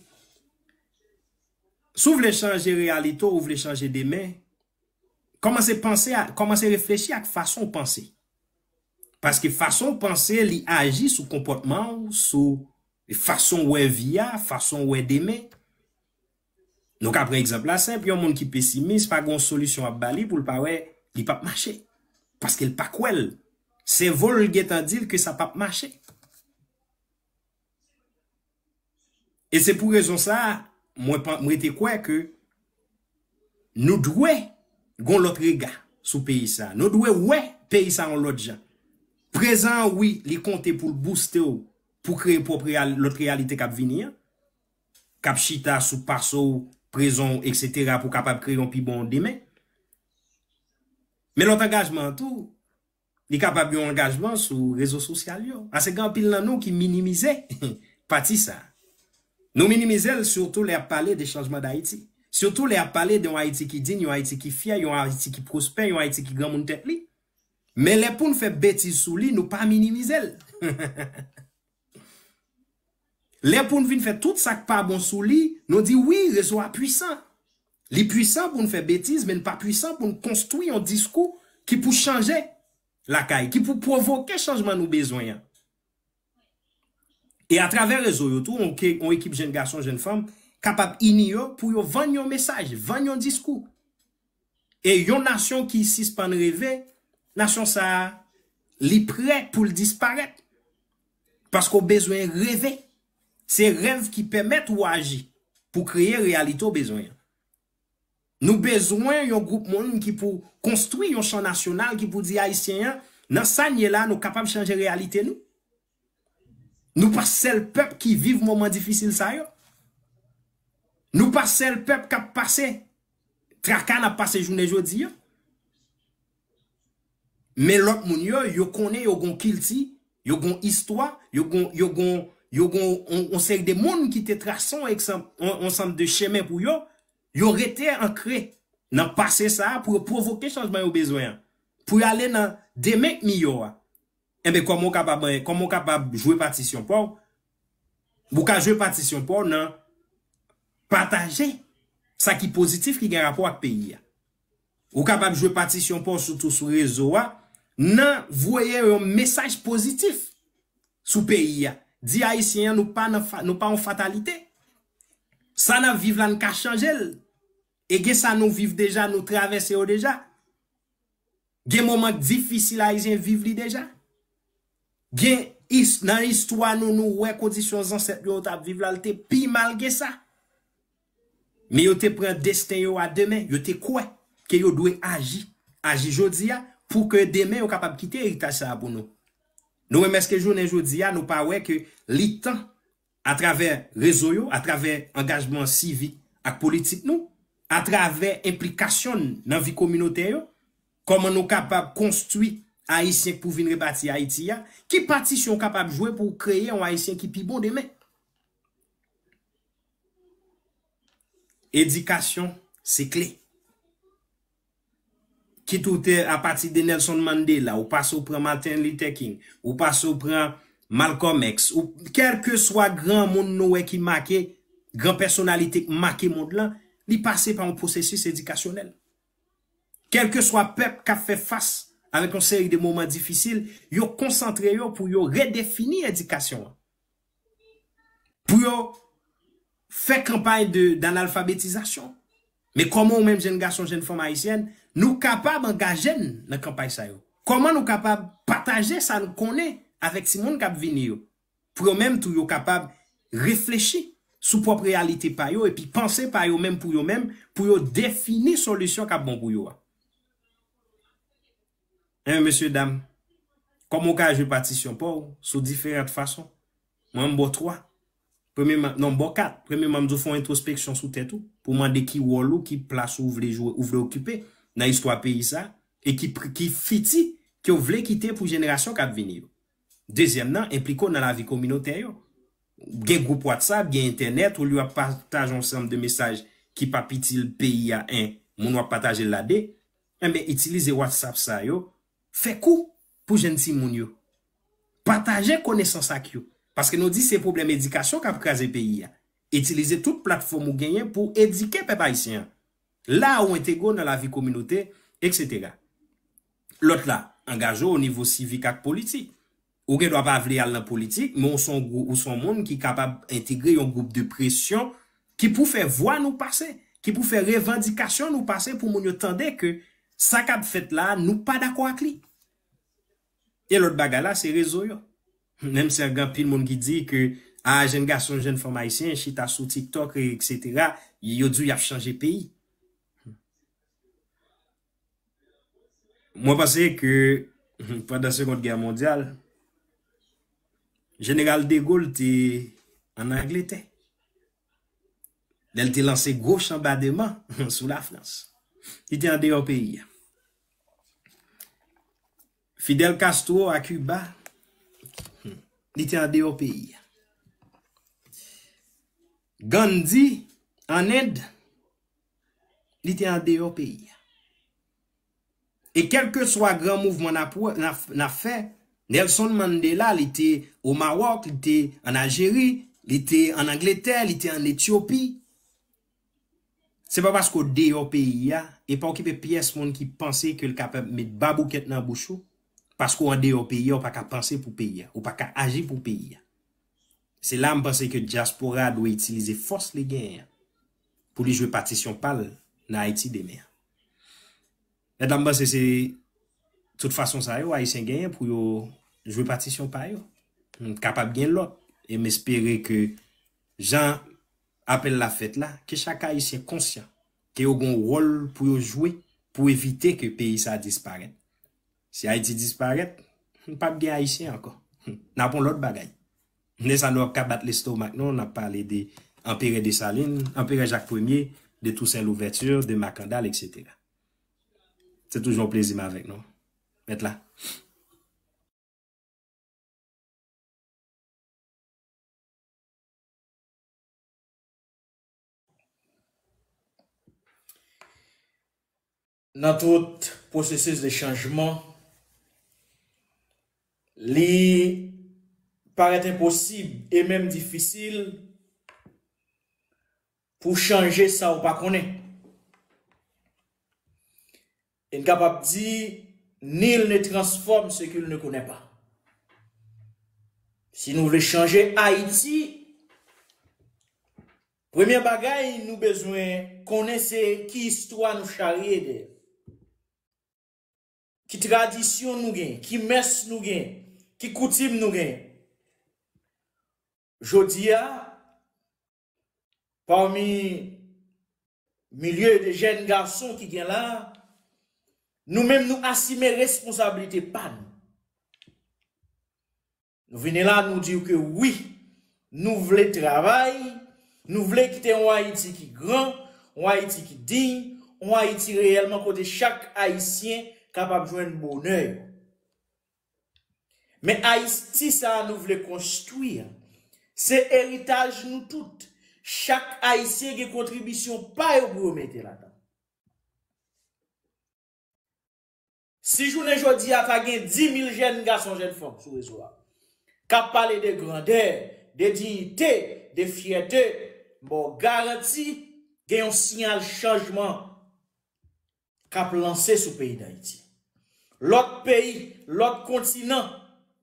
si w vle chanje reyalite w, ou vle chanje demen, kòmanse panse a, kòmanse reflechi ak fason w panse. Paske fason w panse, li aji sou konpòtman w, sou fason w wè vi a, fason w wè demen. Nou ka pran egzanp la senp, yon moun ki pesimis, pa gen yon solisyon w ap ba li pou l pa wè li p ap mache. Paske l pa kwè l. Sèvo l gentan di l ke sa p ap mache. E se pou rezon sa a, mwen pa, mwen te kwè ke nou dwe gon lòt rega sou peyi sa a. Nou dwe wè peyi sa a yon lòt jan. Prezan an, wi, li konte pou l bouste w pou kreye pwòp real, lòt reyalite k ap vini an, k ap chita sou pase w, prezan w, etsetera, pou w kapab kreye yon pi bon demen. Men lòt angajman an tou, li kapab yon angajman sou rezo sosyal yo. Paske gen anpil nan nou ki minimize pati sa. Nou minimize l sitou lè y ap pale de chanjman Dayiti. Sitou lè y ap pale de yon Ayiti ki diy, yon Ayiti ki fyè, yon Ayiti ki pwospè, yon Ayiti ki granmoun tèt li. Men lè pou n fè betiz sou li, nou pa minimize l. Lè pou n vin fè tout sa k pa bon sou li, nou di wi, rezo a pwisan. Li pwisan pou n fè betiz, men l pa pwisan pou n konstwi yon diskou ki pou chanje lakay, ki pou pwovoke chanjman nou bezwen an. E atravè rezo yo tou, yon ke- yon ekip jèn gason, jèn fanm kapab ini yo pou yo vann yon mesaj, vann yon diskou. E yon nasyon ki sispann reve, nasyon sa a, li prè pou l disparèt. Paske w bezwen reve. Se rèv ki pèmèt ou aji pou kreye reyalite w bezwen an. Nou bezwen yon gwoup moun ki pou konstwi yon chan nasyonal ki pou di Ayisyen an, nan sa n ye la, nou kapab chanje reyalite nou. Nou pa sèl pèp ki viv moman difisil sa yo. Nou pa sèl pèp k ap pase traka n ap pase jounen jodi a. Men lòt moun yo, yo konnen, yo gon kilti, yo gon istwa, yo gon, yo gon, yo gon on, on seri de moun ki te trase on egzanp, on, on sanm de chemen pou yo, yo rete ankre nan pase sa a pou yo pwovoke chanjman yo bezwen an, pou yo ale nan demen k miyò a. Enben, kòman w kapab, kòman w kapab jwe patisyon pa w? Ou ka jwe patisyon pa w nan pataje sa ki pozitif ki gen rapò ak peyi a. Ou kapab jwe patisyon pa w sitou sou rezo a, nan voye yon mesaj pozitif sou peyi a. Di Ayisyen an, nou pa nan fa- nou pa yon fatalite. Sa n ap viv la, n ka chanje l. E gen sa nou viv deja, nou travèse yo deja. Gen moman difisil Ayisyen viv li deja. Gen is- nan istwa nou, nou wè kondisyon zansèt yo t ap viv la, l te pi mal ke sa. Men yo te pran desten yo a de men, yo te kwè ke yo dwe aji. Aji jodi a, pou ke demen yo kapab kite eritaj sa a pou nou. Nou menm, èske jounen jodi a, nou pa wè ke li tan, atravè rezo yo, atravè angajman sivik ak politik nou, atravè enplikasyon n nan vi kominotè yo, kòman nou kapab konstwi Ayisyen k pou vin rebati Ayiti a? Ki patisyon w kapab jwe pou w kreye yon Ayisyen ki pi bon demen? Edikasyon, se kle. Kit ou te apati de Nelson Mandela, ou pase ou pran Martin Luther King, ou pase ou pran Malcolm X, ou kèlkeswa granmoun nou wè ki make, gran pèsonalite k make mond lan, li pase pa yon pwosesis edikasyonèl. Kèlkeswa pèp k ap fè fas avèk yon seri de moman difisil, yo konsantre yo pou yo redefini edikasyon an. Pou yo fè kanpay de d'analfabetizasyon. Men kòman ou menm jèn gason, jèn fanm ayisyèn, nou kapab angaje n nan kanpay sa yo? Kòman nou kapab pataje sa n konnen avèk timoun k ap vini yo? Pou yo menm tou yo kapab reflechi sou pwòp reyalite pa yo epi panse pa yo menm pou yo menm, pou yo defini solisyon k ap bon pou yo a. Enben, mesye dam, kòman w ka jwe patisyon pa w sou diferan fason? Mwen, m ba w twa. Premyèman, non, m ba w kat. Premyèman, m di w fè yon entwospeksyon sou tèt ou, pou w mande ki wòl ou, ki plas ou vle jwe, ou vle okipe nan istwa peyi sa, e ki, pri- ki fiti ke w vle kite pou jenerasyon k ap vini yo. Dezyèm nan, enplike w nan lavi kominotè yo. Gen gwoup WhatsApp, gen entènèt, olye w ap pataje yon seri de mesaj ki p ap itil peyi a, en, moun w ap pataje l la, de, enben, itilize WhatsApp sa yo, fè kou pou jèn timoun yo. Pataje konesans ak yo. Paske nou di se pwoblèm edikasyon k ap kraze peyi a. Itilize tout platfòm ou genyen pou w edike pèp ayisyen an. La ou entegre w nan lavi kominote, etsetera. Lòt la, angaje w o nivo sivik ak politik. Ou gen dwa pa vle al nan politik, men ou se yon gwou- ou se yon moun ki kapab entegre yon gwoup de presyon ki pou fè vwa nou pase, ki pou fè revandikasyon nou pase pou moun yo tande ke sa k ap fèt la, nou pa dakò ak li. E lòt bagay la, se rezo yo. Menm si gen anpil moun ki di ke, a, jèn gason, jèn fanm ayisyen chita sou TikTok, etsetera, yo di w y ap chanje peyi. Mwen panse ke pandan Segond Gè Mondyal, Jeneral De Gaulle te ann Angletè. Lè l te lanse gwo chanbademan sou Lafrans. Li te andeyò peyi a. Fidel Castro a Kiba, li te andeyò peyi a. Gandhi ann End, li te andeyò peyi a. E kèlkeswa gran mouvman n ap, n ap, n ap fè, Nelson Mandela, li te o Mawòk, li te ann Aljeri, li te ann Angletè, li te ann Etyopi. Se pa paske w deyò peyi a, e pa okipe pyès moun ki panse ke l kapab met baboukèt nan bouch ou, paske w andeyò peyi a, ou pa ka panse pou peyi a, ou pa ka aji pou peyi a. Se la m panse ke dyaspora a dwe itilize fòs li genyen an pou li jwe patisyon pa l nan Ayiti demen an. Mèt la, m panse se tout fason sa yo Ayisyen genyen pou yo jwe patisyon pa yo. M kapab gen lòt, e m espere ke jan apèl la fèt la, ke chak Ayisyen konsyan ke yo gen yon wòl pou yo jwe pou evite ke peyi sa disparèt. Si Ayiti disparèt, p ap gen Ayisyen ankò. N ap yon lòt bagay. Lè sa nou ap ka bat lestomak nou, n ap pale de Anperè Desalin, Anperè Jak Premye, de Tousen Louvèti, de Makandal, etsetera. Se toujou yon plezi m avèk nou. Mèt la. Nan tout pwosesis de chanjman, li parèt enposib e menm difisil pou chanje sa w pa konnen. E n kapab di, nul ne transforme ce qu'il ne connaît pas. Si nou vle chanje Ayiti, premye bagay nou bezwen konnen se ki istwa nou charye dèyè. Ki tradisyon nou gen, ki mès nou gen, ki koutim nou gen. Jodi a, pami milye de jèn gason ki gen la, nou menm nou asime responsablite pa nou. Nou vini la, nou di w ke wi, nou vle travay, nou vle kite yon Ayiti ki gran, yon Ayiti ki diy, yon Ayiti reyèlman kote chak Ayisyen kapab jwenn bonè yo. Men Ayiti sa a nou vle konstwi a, se eritaj nou tout. Chak Ayisyen gen kontribisyon pa yo pou yo mete ladan. Si jounen jodi a ta gen dis mil jèn gason, jèn fanm sou rezo a k ap pale de grandè, de diyite, de fyète, m ba w garanti gen yon siyal chanjman k ap lanse sou peyi Dayiti. Lòt peyi, lòt kontinan,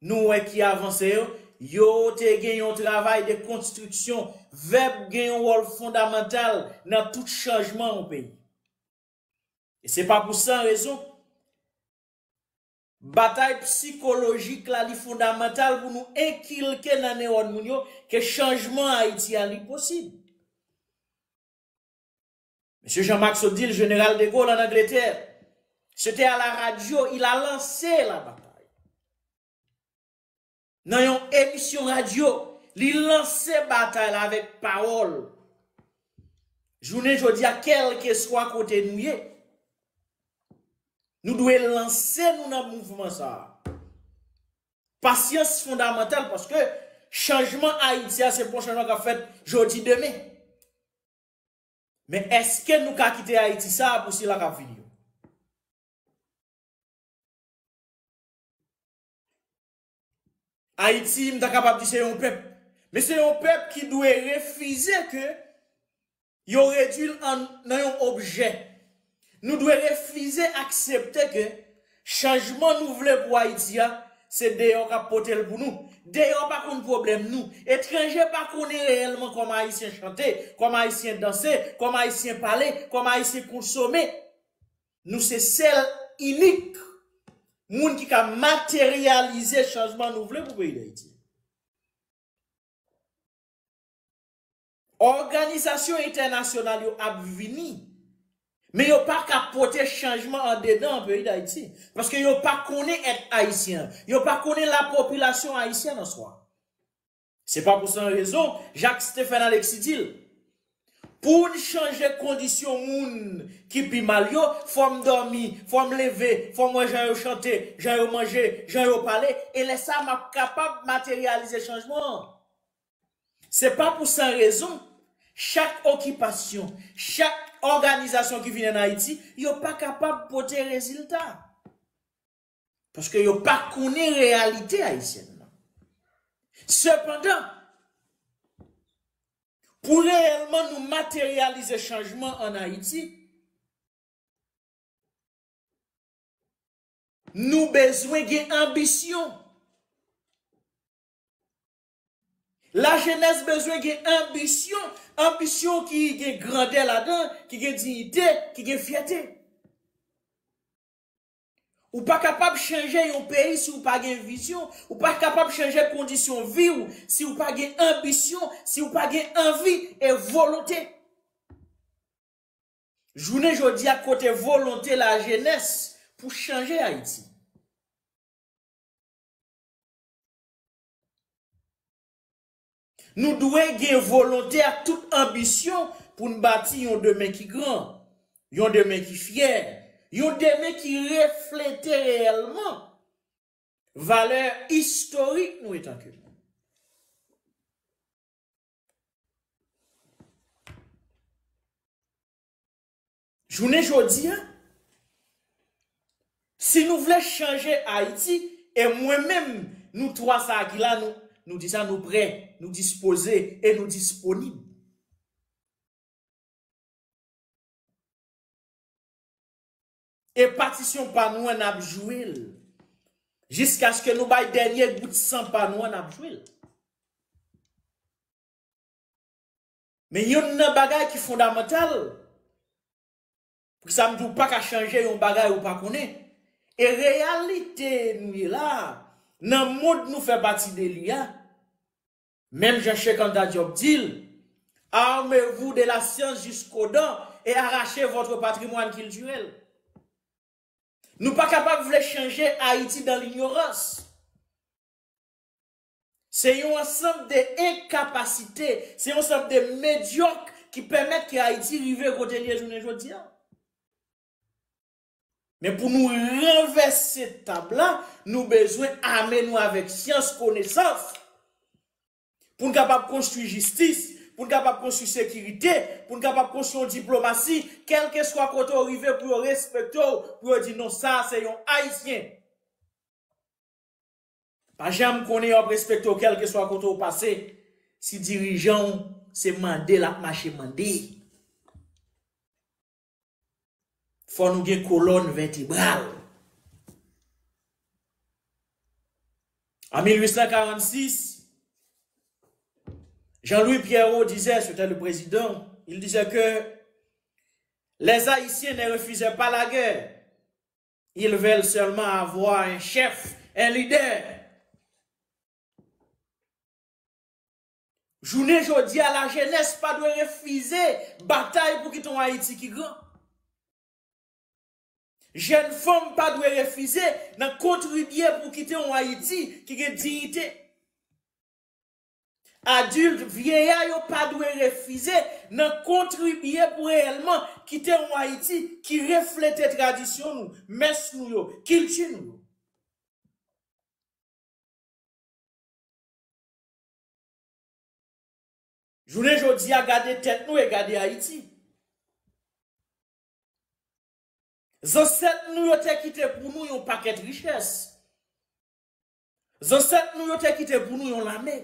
nou wè ki avanse yo, yo te gen yon travay de konstriksyon, vèb gen yon wòl fondamantal nan tout chanjman yon peyi. E se pa pou san rezon. Batay sikolojik la, li fondamantal pou nou enkilke nan newòn moun yo ke chanjman Ayiti a, li posib. Mesye Jean-Marc sot di l, Jeneral de Gaulle ann Angletè, se te a la radyo il a lansé la batay. Nan yon emisyon radyo, li lanse batay la avèk pawòl. Jounen jodi a, kèlkeswa kote nou ye, nou dwe lanse nou nan mouvman sa a. Pasyans fondamantal, paske chanjman Ayiti a se pa yon chanjman k ap fèt jodi, demen. Men èske nou ka kite Ayiti sa a pou sila k ap vini yo? Ayiti, m ta kapab di se yon pèp. Men se yon pèp ki dwe refize ke yo redui l an, nan yon objè. Nou dwe refize aksepte ke chanjman nou vle pou Ayiti a, se deyò k ap pote l pou nou. Deyò pa konn pwoblèm nou. Etranje pa konnen reyèlman kòman Ayisyen chante, kòman Ayisyen danse, kòman Ayisyen pale, kòman Ayisyen konsome. Nou se sèl, inik moun ki ka materyalize chanjman nou vle pou peyi Dayiti. Òganizasyon entènasyonal yo ap vini, men yo pa ka pote chanjman andedan peyi Dayiti, paske yo pa konnen èt ayisyen an, yo pa konnen lapopilasyon ayisyèn an swa. Se pa pou san rezon, Jak Stephen Alexis di l, pou n chanje kondisyon moun ki pi mal yo, fò m dòmi, fò m leve, fò m wè jan yo chante, jan yo manje, jan yo pale, e lè sa a m ap kapab materyalize chanjman an. Se pa pou san rezon, chak okipasyon, chak òganizasyon ki vin ann Ayiti, yo pa kapab pote rezilta. Paske yo pa konnen reyalite ayisyèn nan. Sepandan, pou reyèlman nou materyalize chanjman ann Ayiti, nou bezwen gen anbisyon. Lajenès bezwen gen anbisyon, anbisyon ki gen grandè ladan, ki gen diyite, ki gen fyète. Ou pa kapab chanje yon peyi si w pa gen vizyon. Ou pa kapab chanje kondisyon vi w si w pa gen anbisyon, si w pa gen anvi e volonte. Jounen jodi a, kote volonte lajenès pou chanje Ayiti? Nou dwe gen volonte ak tout anbisyon pou n bati yon demen ki gran, yon demen ki fyè, yon demen ki reflete reyèlman valè istorik nou etanke moun. Jounen jodi a, si nou vle chanje Ayiti, e mwen menm, nou twa sa a ki la, nou, nou di sa, nou prè, nou dispoze e nou disponib. E patisyon pa nou an, n ap jwe l. Jiskaske nou bay dènye gout san pa nou an, n ap jwe l. Men youn nan bagay ki fondamantal, poukisa m di w pa ka chanje yon bagay ou pa konnen, e reyalite nou ye la a, nan mond nou fè pati de li a, menm jan Cheikh Anta Diop di l, armez-vous de la science jusqu'aux dents et arrachez votre patrimoine culturel. Nou pa kapab vle chanje Ayiti dans l'ignorance. Se yon ansanm de enkapasite, se yon ansanm de medyòk ki pèmèt ke Ayiti rive kote l ye jounen jodi a. Men pou nou ranvèse tab la, nou bezwen ame nou avèk syans, konesans. Pou n kapab konstwi jistis, pou n kapab konstwi sekirite, pou n kapab konstwi yon diplomasi, kèlkeswa kote w rive, pou yo respekte w, pou yo di, "Non, sa a se yon Ayisyen." Pa janm konnen yo ap respekte w, kèlkeswa kote w pase, si dirijan w se mande l ap mache mande. Fò nou gen kolòn vètebral. En mille huit cent quarante-six, Jean-Louis Pierrot disait, c'était le président, il disait que les Haïtiens ne refusaient pas la guerre, ils veulent seulement avoir un chef, un leader. Jounen jodi a, lajenès pa dwe refize batay pou kite yon Ayiti ki gran. Jèn fanm pa dwe refize nan kontribye pou kite yon Ayiti ki gen diyite. Adilt, vyeya yo pa dwe refize nan kontribye pou reyèlman kite yon Ayiti ki reflete tradisyon nou, mès nou yo, kilti nou yo. Jounen jodi a, gade tèt nou e gade Ayiti. Zansèt nou yo te kite pou nou yon pakèt richès. Zansèt nou yo te kite pou nou yon lame.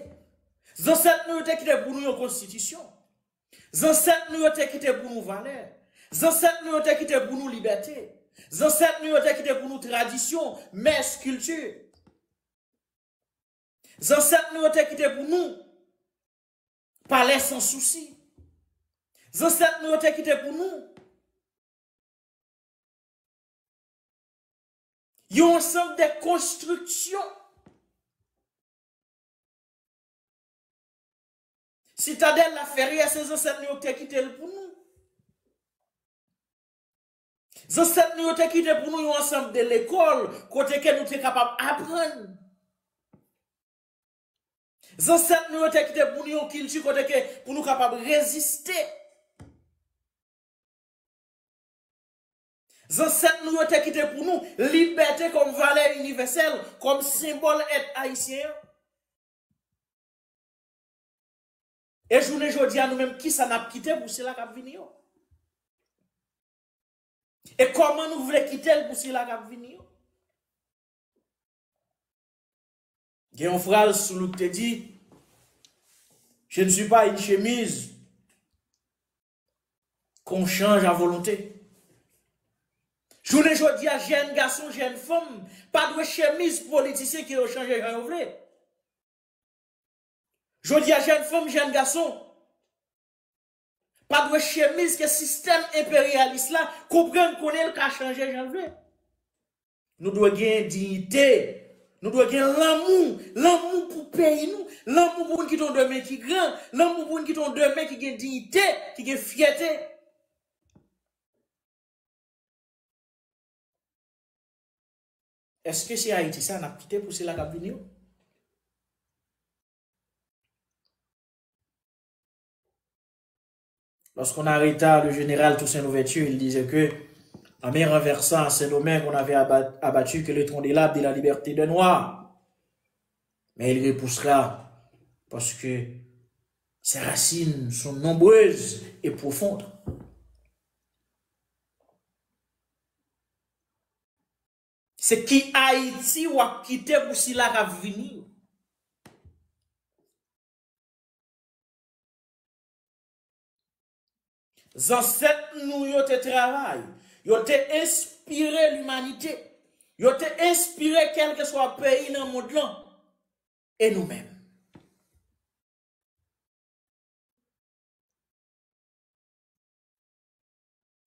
Zansèt nou yo te kite pou nou yon konstitisyon. Zansèt nou yo te kite pou nou valè. Zansèt nou yo te kite pou nou libète. Zansèt nou yo te kite pou nou tradisyon, mès, kilti. Zansèt nou yo te kite pou nou palè san sousi. Zansèt nou yo te kite pou nou yon ansanm de konstriksyon. Sitadèl Laferyè, se zansèt nou yo ki te kite l pou nou. Zansèt nou yo te kite pou nou yon ansanm de lekòl kote ke nou te kapab aprann. Zansèt nou yo te kite pou nou yon kilti kote ke pou nou kapab reziste. Zansèt nou yo te kite pou nou libète kòm valè inivèsèl, kòm senbòl èt ayisyen an. E jounen jodi a, nou menm, kisa n ap kite pou sila k ap vini yo? E kòman nou vle kite l pou sila k ap vini yo? Gen yon fraz Soulouk te di, je ne suis pas une chemise qu'on change à volonté. Jounen jodi a, jèn gason, jèn fanm pa dwe chemiz politisyen ke yo chanje jan yo vle. Jodi a, jèn fanm, jèn gason pa dwe chemiz ke sistèm enperyalis la konprann konnen l ka chanje jan l vle. Nou dwe gen diyite. Nou dwe gen lanmou. Lanmou pou peyi nou. Lanmou pou nou kite yon demen ki gran. Lanmou pou nou kite yon demen ki gen diyite, ki gen fyète. Èske se Ayiti sa n ap kite pou sila k ap vini yo? Lorsqu'on arrêta le général Toussaint Louverture, il disait que, en me renversant à Saint-Domingue, on avait aba- abattu que le tronc de l'arbre de la liberté des Noirs. Mais il repoussera parce que ses racines sont nombreuses et profondes. Se ki Ayiti w ap kite pou sila k ap vini yo? Zansèt nou yo te travay, yo te enspire limanite, yo te enspire kèlkeswa peyi nan mond lan. E nou menm?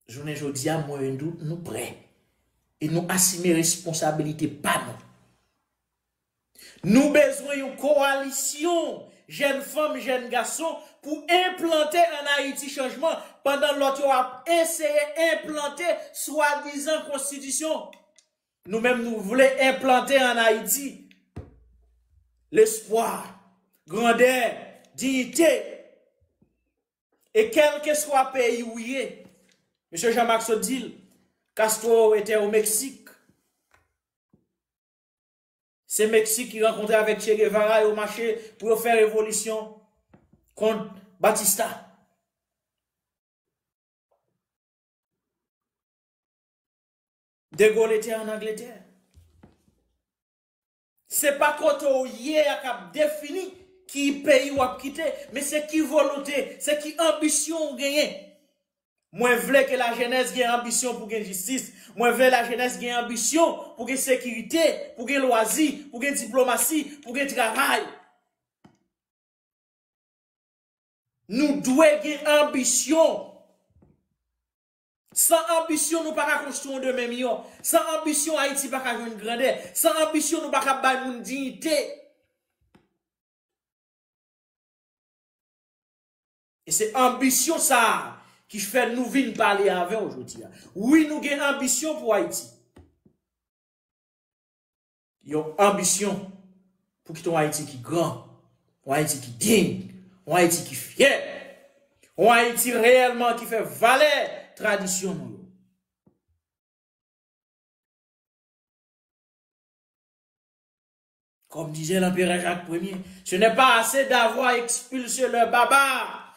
Jounen jodi a, mwen, nou, nou prè. E nou asime responsabilite pa nou. Nou bezwen yon kowalisyon jèn fanm, jèn gason pou enplante ann Ayiti chanjman, pandan lòt yo ap eseye enplante swadizan konstitisyon. Nou menm, nou vle enplante ann Ayiti lespwa, grandè, diyite. E kèlkeswa peyi ou ye, mesye Jean-Marc sot di l, Castro était au Mexique. Se Meksik ki rankontre avèk Che Guevara, yo mache pou yo fè revolisyon kont Batista. De Gaulle te ann Angletè. Se pa kote w ye a k ap defini ki peyi w ap kite, men se ki volonte, se ki anbisyon w genyen. Mwen vle ke lajenès gen anbisyon pou gen jistis. Mwen vle lajenès gen anbisyon pou gen sekirite, pou gen lwazi, pou gen diplomasi, pou gen travay. Nou dwe gen anbisyon. San anbisyon, nou pa ka konstwi yon demen miyò. San anbisyon, Ayiti pa ka jwenn grandè. San anbisyon, nou pa ka bay moun diyite. E se anbisyon sa a ki fè nou vin pale avè w jodi a. Wi, nou gen anbisyon pou Ayiti. Yon anbisyon pou kite yon Ayiti ki gran, yon Ayiti ki diy, yon Ayiti ki fyè, yon Ayiti reyèlman ki fè valè tradisyon nou yo. Comme disait l'empereur Jacques Premier, ce n'est pas assez d'avoir expulsé leurs barbares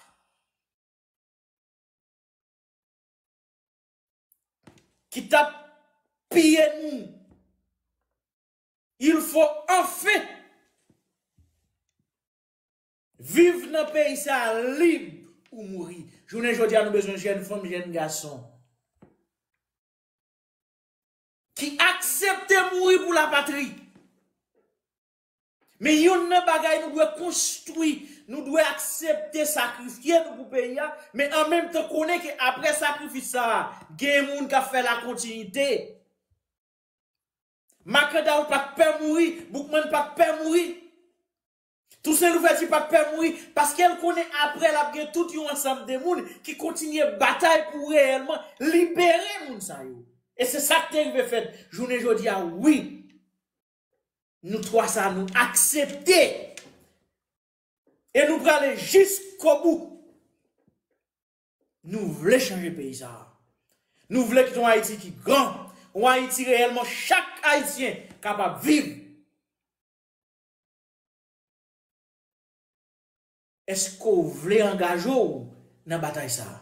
qui tapent pied nous. Il faut enfin viv nan peyi sa a lib ou mouri. Jounen jodi a, nou bezwen jèn fanm, jèn gason ki aksepte mouri pou lapatri. Men youn nan bagay nou dwe konstwi, nou dwe aksepte sakrifye nou pou peyi a, men an menm tan konnen ke apre sakrifis sa a, gen moun k ap fè lakontinite. Makandal pa t pè mouri, Boukman pa t pè mouri. Tousen Louvèti pa t pè mouri, paske l konnen apre l ap gen tout yon ansanm de moun ki kontinye batay pou reyèlman libere moun sa yo. E se sa k te rive fèt jounen jodi a, wi. Nou twa sa, nou aksepte E nou prale jiskobou. Nou vle chanje peyi sa a. Nou vle kite yon Ayiti ki gran, yon Ayiti reyèlman chak Ayisyen kapab viv. Èske w vle angaje w nan batay sa a?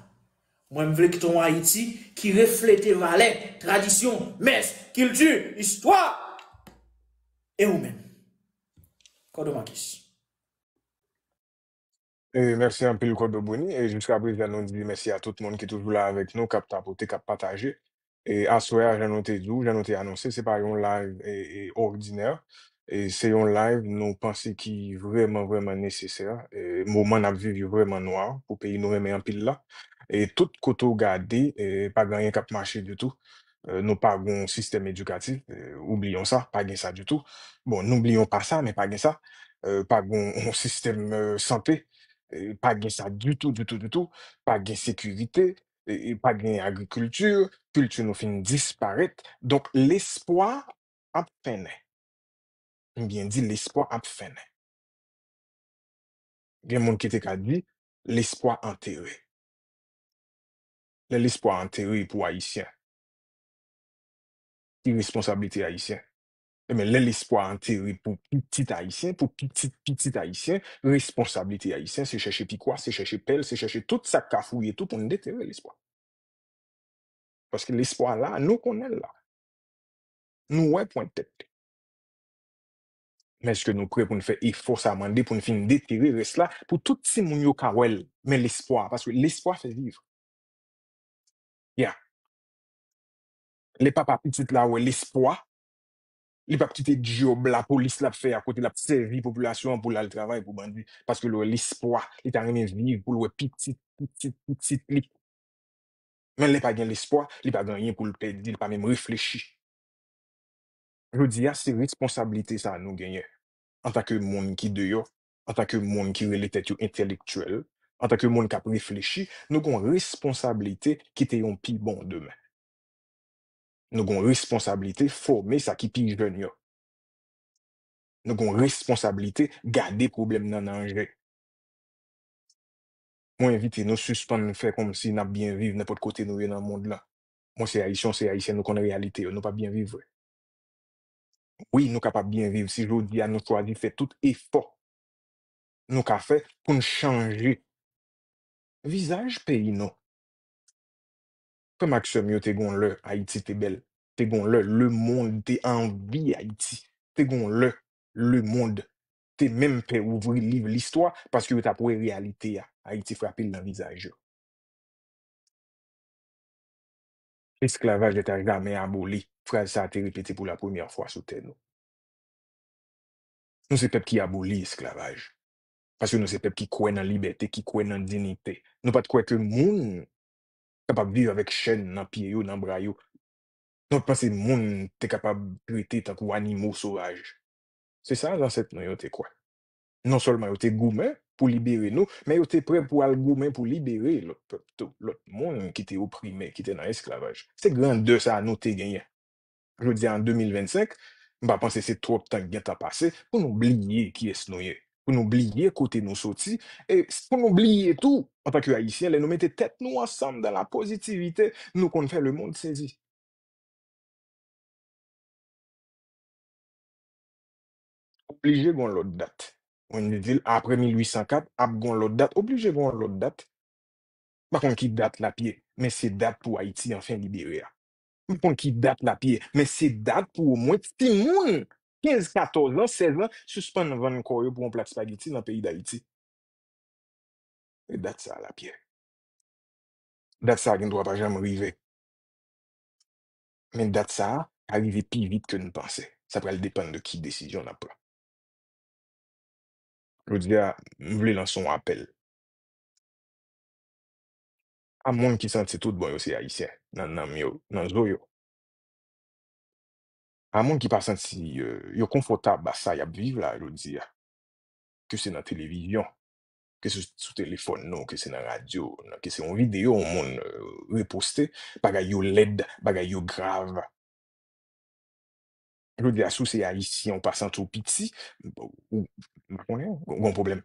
Mwen, m vle kite yon Ayiti ki reflete valè, tradisyon, mès, kilti, istwa. E ou menm? Kòdo Makis. E mèsi anpil, Kòdo Bruni. E jiska prezan, nou di mèsi a tout moun ki toujou la avèk nou, k ap tapote, k ap pataje. E aswè a, jan nou te di w, jan nou te anonse, se pa yon live e, e, òdinè. E se yon live nou panse ki vrèman, vrèman nesesè. E moman n ap viv yo vrèman nwa pou peyi nou renmen anpil la. E tout kote w gade, e pa gen anyen k ap mache ditou. E nou pa gen yon sistèm edikatif, e, oubliyon sa, pa gen sa ditou. Bon, nou bliyon pa sa, men pa gen sa. E pa gen yon sistèm, e, sante, e pa gen sa ditou, ditou, ditou. Pa gen sekirite, e, e pa gen agrikilti, kilti nou fin disparèt. Donk, lespwa ap fennen. M byen di, lespwa ap fennen. Gen moun ki te ka di, lespwa antere. Lè lespwa antere pou Ayisyen, ki responsablite Ayisyen? Ebyen, lè lespwa antere pou pitit Ayisyen, pou pitit pitit Ayisyen, responsablite Ayisyen, se chèche pikwa, se chèche pèl, se chèche tout sa k ka fouye tou pou n detere lespwa. Paske lespwa la, nou konnen l la. Nou wè pwent tèt li. Men èske nou prè pou n fè efò sa mande pou n fin detere rès la, pou tout timoun yo ka wè l, men lespwa, paske lespwa fè viv. Ya. Lè papa pitit la wè lespwa, li p ap kite djòb lapolis l ap fè a kote l ap sèvi popilasyon an pou l al travay pou bandi, paske l wè lespwa, li ta renmen viv pou l wè pitit, pitit, pitit li. Men lè pa gen lespwa, li pa gen anyen pou l pèdi, li pa menm reflechi. Jodi a, se responsablite sa a nou genyen. Antanke moun ki deyò, antanke moun ki rele tèt yo entèlektyèl, antanke moun k ap reflechi, nou gen yon responsablite kite yon pi bon demen. Nou gen yon responsablite fòme sa ki pi jèn yo. Nou gen yon responsablite gade pwoblèm nan nan je. Mwen envite nou sispann fè kòmsi n ap byen viv nenpòt kote nou ye nan mond lan. Mwen se Ayisyen, w se Ayisyen, nou konn reyalite yo, nou p ap byen viv vre. Wi, nou kapab byen viv si jodi a nou chwazi fè tout efò nou ka fè pou n chanje vizaj peyi nou. Frè m ak sè m yo, te gon lè Ayiti te bèl. Te gon lè lemonn te anvi Ayiti. Te gon lè lemonn te menm pè ouvri liv listwa paske yo t ap wè reyalite a. Ayiti frape l nan vizaj yo. Esclavage est à jamais aboli. Fraz sa a te repete pou la premyè fwa sou tè nou. Nou se pèp ki aboli esklavaj. Paske nou se pèp ki kwè nan libète, ki kwè nan diyite. Nou pa t kwè ke moun kapab viv avèk chèn nan pye yo, nan bra yo. Nou pa t panse moun te kapab trete tankou animo sovaj. Se sa zansèt nou yo te kwè. Non sèlman yo te goumen pou libere nou, men yo te prè pou al goumen pou libere lòt pèp tou, lòt moun ki te oprime, ki te nan esklavaj. Se grandè sa a nou te genyen. Jodi a, an de mil vennsenk, m pa panse se twòp tan ki gentan pase pou nou bliye kiyès nou ye, pou nou bliye kote nou soti, e s- pou nou bliye tou, antanke Ayisyen, lè nou mete tèt nou ansanm dans la positivité, nou konn fè lemonn sezi. Oblije gon lòt dat. Mwen di l, apre mil ui san kat, ap gon lòt dat. Oblije gon lòt dat. M pa konn ki dat l ap ye, men se dat pou Ayiti anfen libere a. M pa konn ki dat l ap ye, men se dat pou omwen timoun kenz, katòz an, sèz an sispann vann kò yo pou yon plat spageti nan peyi Dayiti. E dat sa a l ap ye. Dat sa a gen dwa pa janm rive. Men dat sa a ka rive pi vit ke n panse. Sa pral depann de ki desizyon n ap pran. Jodi a, m vle lanse yon apèl a moun ki santi tout bon yo se Ayisyen, nan nanm yo, nan zo yo. A moun ki pa santi, euh, yo konfòtab a sa y ap viv la jodi a. Ke se nan televizyon, ke se sou telefòn nou, ke se nan radyo, nan- ke se yon videyo yon moun, euh, reposte, bagay yo lèd, bagay yo grav. Jodi a, si w se Ayisyen, ou pa santi w piti, ou, m pa konnen, gon pwoblèm.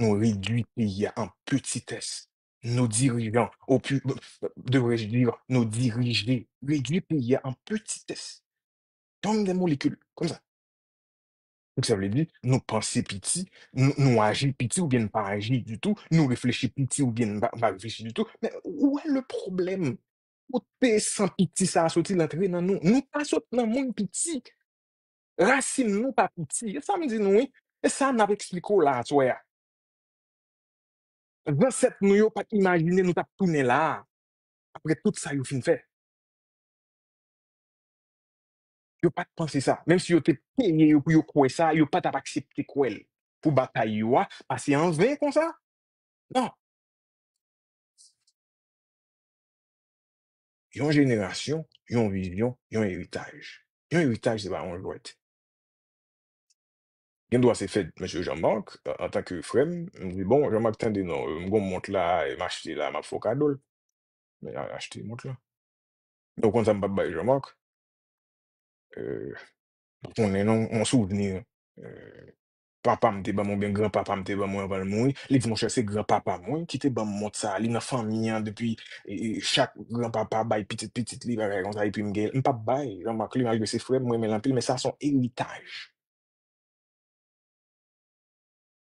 Nou redui peyi a an petitès. Nos dirigeants, ou pi, devrais-je dire, nos dirigés, redui peyi a an petitès. Comme des molécules, comme ça. Donk, sa vle di, nou panse piti, nou, nou aji piti oubyen n pa aji ditou, nou reflechi piti oubyen n pa, pa reflechi ditou. Men, où est le problème? Kote san piti sa a soti, l antre nan nou? Nou pa sot nan moun piti. Rasin nou pa piti. E sa m di nou, wi. E sa n ap eksplike w la aswè a. Zansèt nou yo pa t imajine nou t ap tounen la a, apre tout sa yo fin fè. Yo pa t panse sa. Menm si yo te peye yo pou yo kwè sa, yo pa t ap aksepte kwè l. Pou batay yo a pase an ven konsa. Non. Yon jenerasyon, yon vizyon, yon eritaj. Yon eritaj, se pa yon jwèt. Gen dwa se fèt, mesye Jean-Marc, an, antanke frè m, m di, "Bon, Jean-Marc, tande non, m gon mont la, e m achte la, m ap fè w kado l." Men a-, achte mont la. Men ou konn sa m p ap bay Jean-Marc? Euh, ou konnen non, yon souvni, euh, papa m te ban mwen, oubyen granpapa m te ban mwen anvan l mouri. Li di, "Monchè, se granpapa m, wi, ki te ban m mont sa a. Li nan fanmi an depi, e, e, chak granpapa bay pitit pitit li, bagay konsa, epi m gen, m p ap bay Jean-Marc li, malgre se frè m, m renmen l anpil, men sa se yon eritaj."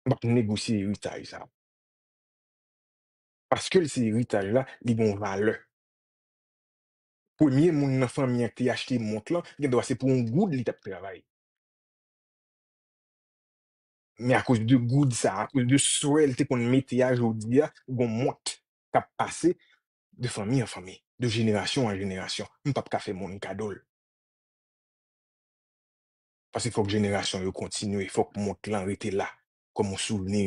M p ap negosye eritaj sa a. Paske l se eritaj la, li gen yon valè. Premye moun nan fanmi an ki te achte mont lan, gen dwa se pou yon goud li t ap travay. Men akoz de goud sa, akoz de swè l te konn mete a, jodi a, gon mont k ap pase de fanmi an fanmi, de jenerasyon an jenerasyon. M p ap ka fè moun kado l. Paske fòk jenerasyon yo kontinye, fòk mont lan rete la, kòm yon souvni,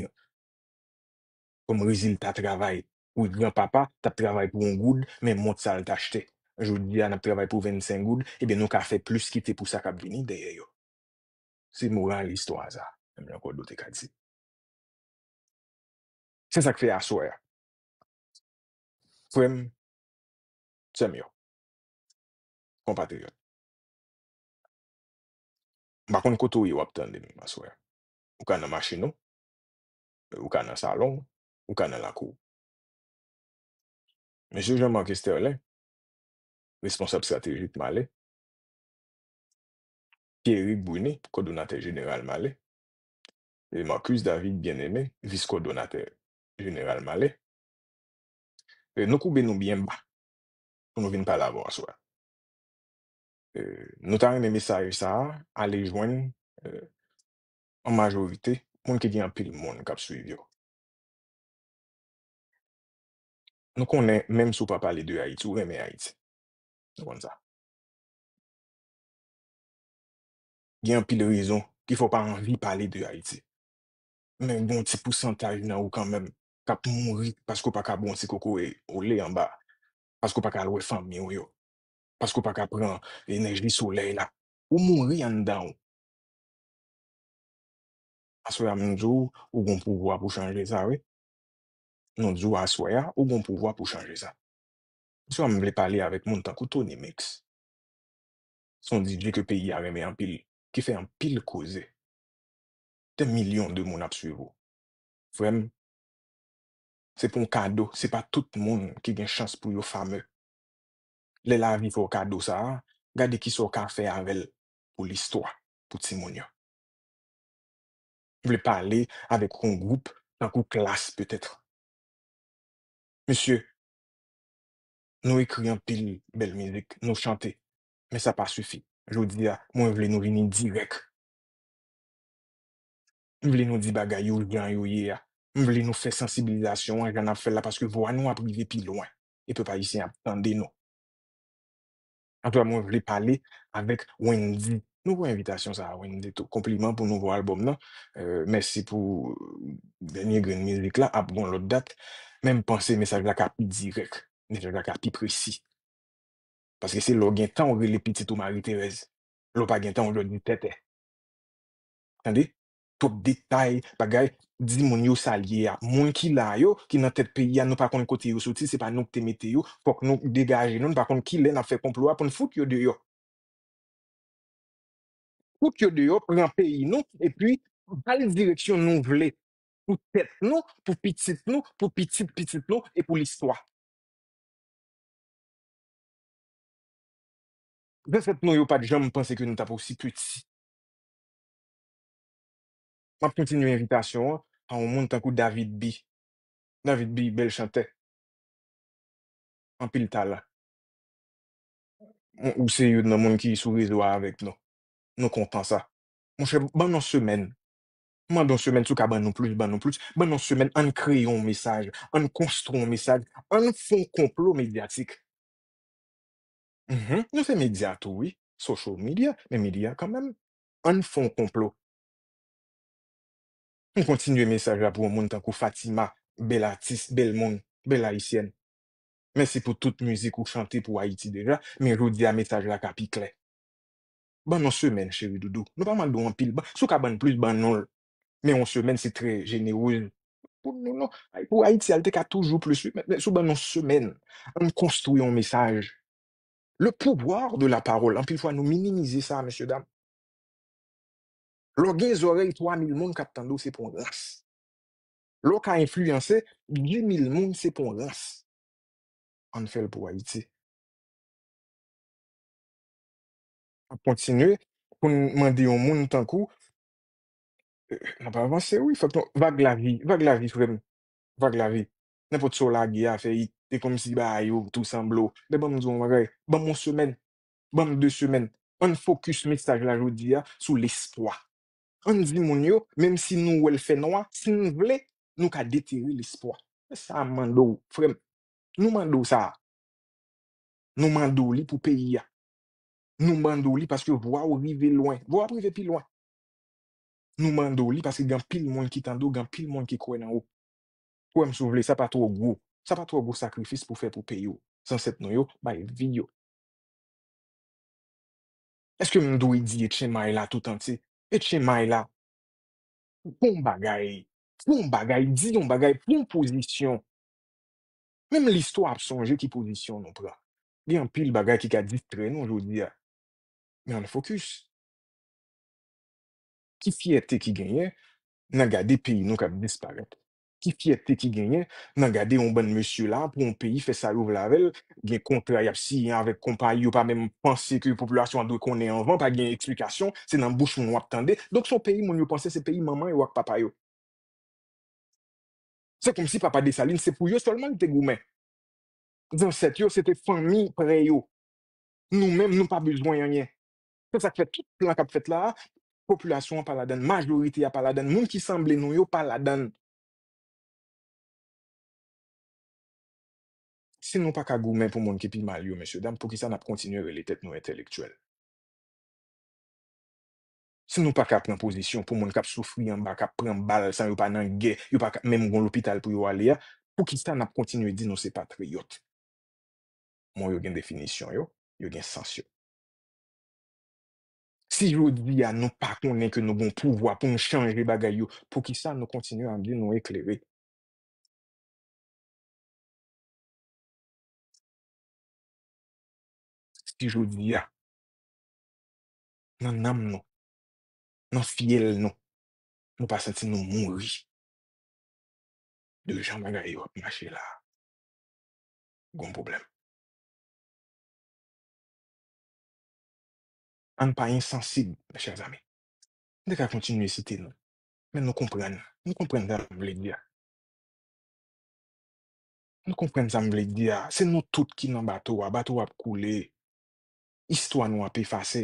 kòm rezilta travay. Wi, granpapa t ap travay pou yon goud, men mont sa l t achte. Jodi a, n ap travay pou vennsenk goud, ebyen, nou ka fè plis kite pou sa k ap vini dèyè yo. Se moral istwa sa, menm jan Kodo te ka di. Se sa k fè aswè a, frè m, sè m yo, konpatriyòt, m pa konn kote w ye w ap tande m aswè a. Ou ka nan machin ou, ou ka nan salon w, ou ka nan lakou w. Mesye Jean-Marc Esterlin, responsab estratejik Malè, Pierrick Bruny, kòdonatè jeneral Malè, e Marcus David Bien-Aimé, vis kòdonatè jeneral Malè. E nou koube nou byen ba pou nou vin pale avè w aswè a. E, nou ta renmen mesaj sa a ale jwenn, e, an majorite, moun ki gen anpil moun k ap swiv yo. Nou konnen, menm si w pa pale de Ayiti, ou renmen Ayiti. Nou konn sa. Gen anpil rezon ki fè w pa anvi pale de Ayiti. Men gen yon ti pousantaj nan ou kanmenm k ap mouri paske w pa ka bwè yon ti kokoye ole anba, paske w pa ka al wè fanmi w yo, paske w pa ka pran enèji solèy la. Ou mouri anndan w. Aswè a, m di w, ou gon pouvwa pou chanje sa, wi. Nou di w aswè a, ou gon pouvwa pou chanje sa. Aswè a, m vle pale avèk moun tankou Tony Mix. Se yon D J ke peyi a renmen anpil, ki fè anpil koze. Dè milyon de moun ap swiv ou. Frè m, se pou yon kado, se pa tout moun ki gen chans pou yo fame. Lè lavi fè w kado sa a, gade kisa w ka fè avè l pou listwa, pou timoun yo. M vle pale avèk yon gwoup tankou Klass petèt. Mesye, nou ekri anpil bèl mizik, nou chante, men sa pa sifi. Jodi a, mwen vle nou vini dirèk. M vle nou di bagay yo jan yo ye a. M vle nou fè sansibilizasyon an jan n ap fè l la, paske vwa nou ap rive pi lwen. E pèp ayisyen ap tande nou. Antouka, mwen vle pale avèk Wendy. Nou wè envitasyon sa a, Wendy, tou. Konpliman pou nouvo albòm nan. Euh, mèsi pou dènye grenn mizik la. Ap gon lòt dat. Men m panse mesaj la ka pi dirèk. Mesaj la ka pi presi. Paske se lè w gen tan w rele pitit ou Marie Thérèse. Lè w pa gen tan w jwenn li tètè. Tande? Twòp detay, bagay, di moun yo sa l ye a. Moun ki la yo, ki nan tèt peyi a, nou pa konn kote yo soti, se pa nou ki te mete yo, fòk nou degaje nou, nou pa konn kilè n ap fè konplo a pou n fout yo deyò. Fout yo deyò, pran peyi nou, epi ba l direksyon nou vle. pou tèt nou, pou pitit nou, pou pitit pitit nou e pou listwa. Zansèt nou yo pa t janm panse ke nou t ap osi piti. M ap kontinye envitasyon an a yon moun tankou David B. David B, bèl chantè. Anpil talan. Ou se youn nan moun ki sou rezo a avèk nou. Nou kontan sa. Monchè, ban nou semèn. Mande yon semèn, si w ka ban nou plis, ban nou plis. Ban nou semèn, ann kreye yon mesaj, ann konstwi yon mesaj, ann fè yon konplo medyatik. Mhm, nou se medya tou, wi. Social media, men medya kanmenm. Ann fè yon konplo. M kontinye mesaj la pou yon moun tankou Fatima, bèl atis, bèl moun, bèl ayisyèn. Mèsi pou tout mizik ou chante pou Ayiti deja, men jodi a mesaj la ka pi klè. Ban nou semèn, cheri doudou. Nou pa mande w anpil. Ban, si w ka ban n plis, ban nou l. Men yon semèn, se trè jenerez pou nou, non. Ay, pou Ayiti a, l te ka toujou plis, wi. Men, men si w ban nou semèn, ann konstwi yon mesaj. Le pouvoir de la parole. Anpil fwa, nou minimize sa, mesye dam. Lè w gen zòrèy twa mil moun k ap tande w, se pa yon rans. Lè w ka enfliyanse dis mil moun, se pa yon rans. Ann fè l pou Ayiti. N ap kontinye pou n mande yon moun tankou, eh, n ap avanse, wi. Fòk nou, vag lavi, vag lavi, frè m. Vag lavi. Nenpòt sa w lage a fè it, e kòmsi bagay yo tou sanble w. Men ban m di w yon bagay, ban m yon semèn, ban m de semèn. Ann fokis mesaj la jodi a sou lespwa. Ann di moun yo, menm si nou wè l fè nwa, si n vle, nou ka detere lespwa. Se sa m mande w, frè m. Nou mande w sa. Nou mande w li pou peyi a. Nou mande w li paske vwa w rive lwen. Vwa w ap rive pi lwen. Nou mande w li paske gen anpil moun ki tande w, gen anpil moun ki kwè nan ou. Kwè m si w vle, sa pa twò gwo. Sa pa twò gwo sakrifis pou fè pou peyi w. Zansèt nou yo bay vi yo. Èske m dwe di Etchenmay la tout antye? Etchenmay la, fè yon bagay, fè yon bagay, di yon bagay, pran yon pozisyon. Menm listwa ap sonje ki pozisyon nou pran. Gen anpil bagay ki ka distrè nou jodi a. Men ann fokis. Ki fyète ki genyen nan gade peyi nou k ap disparèt? Ki fyète ki genyen nan gade yon bann mesye la pou yon peyi fè sa yo vle avè l, gen kontra y ap siyen avèk konpayi yo pa menm panse ke popilasyon an dwe konnen anvan, pa gen eksplikasyon, se nan bouch moun w ap tande. Donk, se yon peyi moun yo panse se peyi manman yo ak papa yo. Se kòmsi papa Desalin, se pou yo sèlman li te goumen. Zansèt yo, se te fanmi prè yo. Nou menm, nou pa bezwen anyen. Se sa k fè tout plan k ap fèt la a, popilasyon an pa ladann, majorite a pa ladann, moun ki sanble nou yo pa ladann. Si nou pa ka goumen pou moun ki pi mal yo, mesye dam, poukisa n ap kontinye rele tèt nou entèlektyèl? Si nou pa ka pran pozisyon pou moun k ap soufri anba, k ap pran bal san yo pa nan gè, yo pa ka menm gon lopital pou yo ale a, poukisa n ap kontinye di nou se patriyòt? Mo yo gen definisyon yo, yo gen sans yo. Si jodi a nou pa konnen ke nou gon pouvwa pou nou chanje bagay yo, poukisa nou kontinye ap di nou eklere? Si jodi a, nan nanm nou, nan fyèl nou, nou pa santi nou mouri de jan bagay yo ap mache la a, gon pwoblèm. Ann pa ensansib, mes chers amis. M te ka kontinye site non, men nou konprann. Nou konprann sa m vle di a. Nou konprann sa m vle di a. Se nou tout ki nan bato a. Bato a ap koule. Istwa nou ap efase.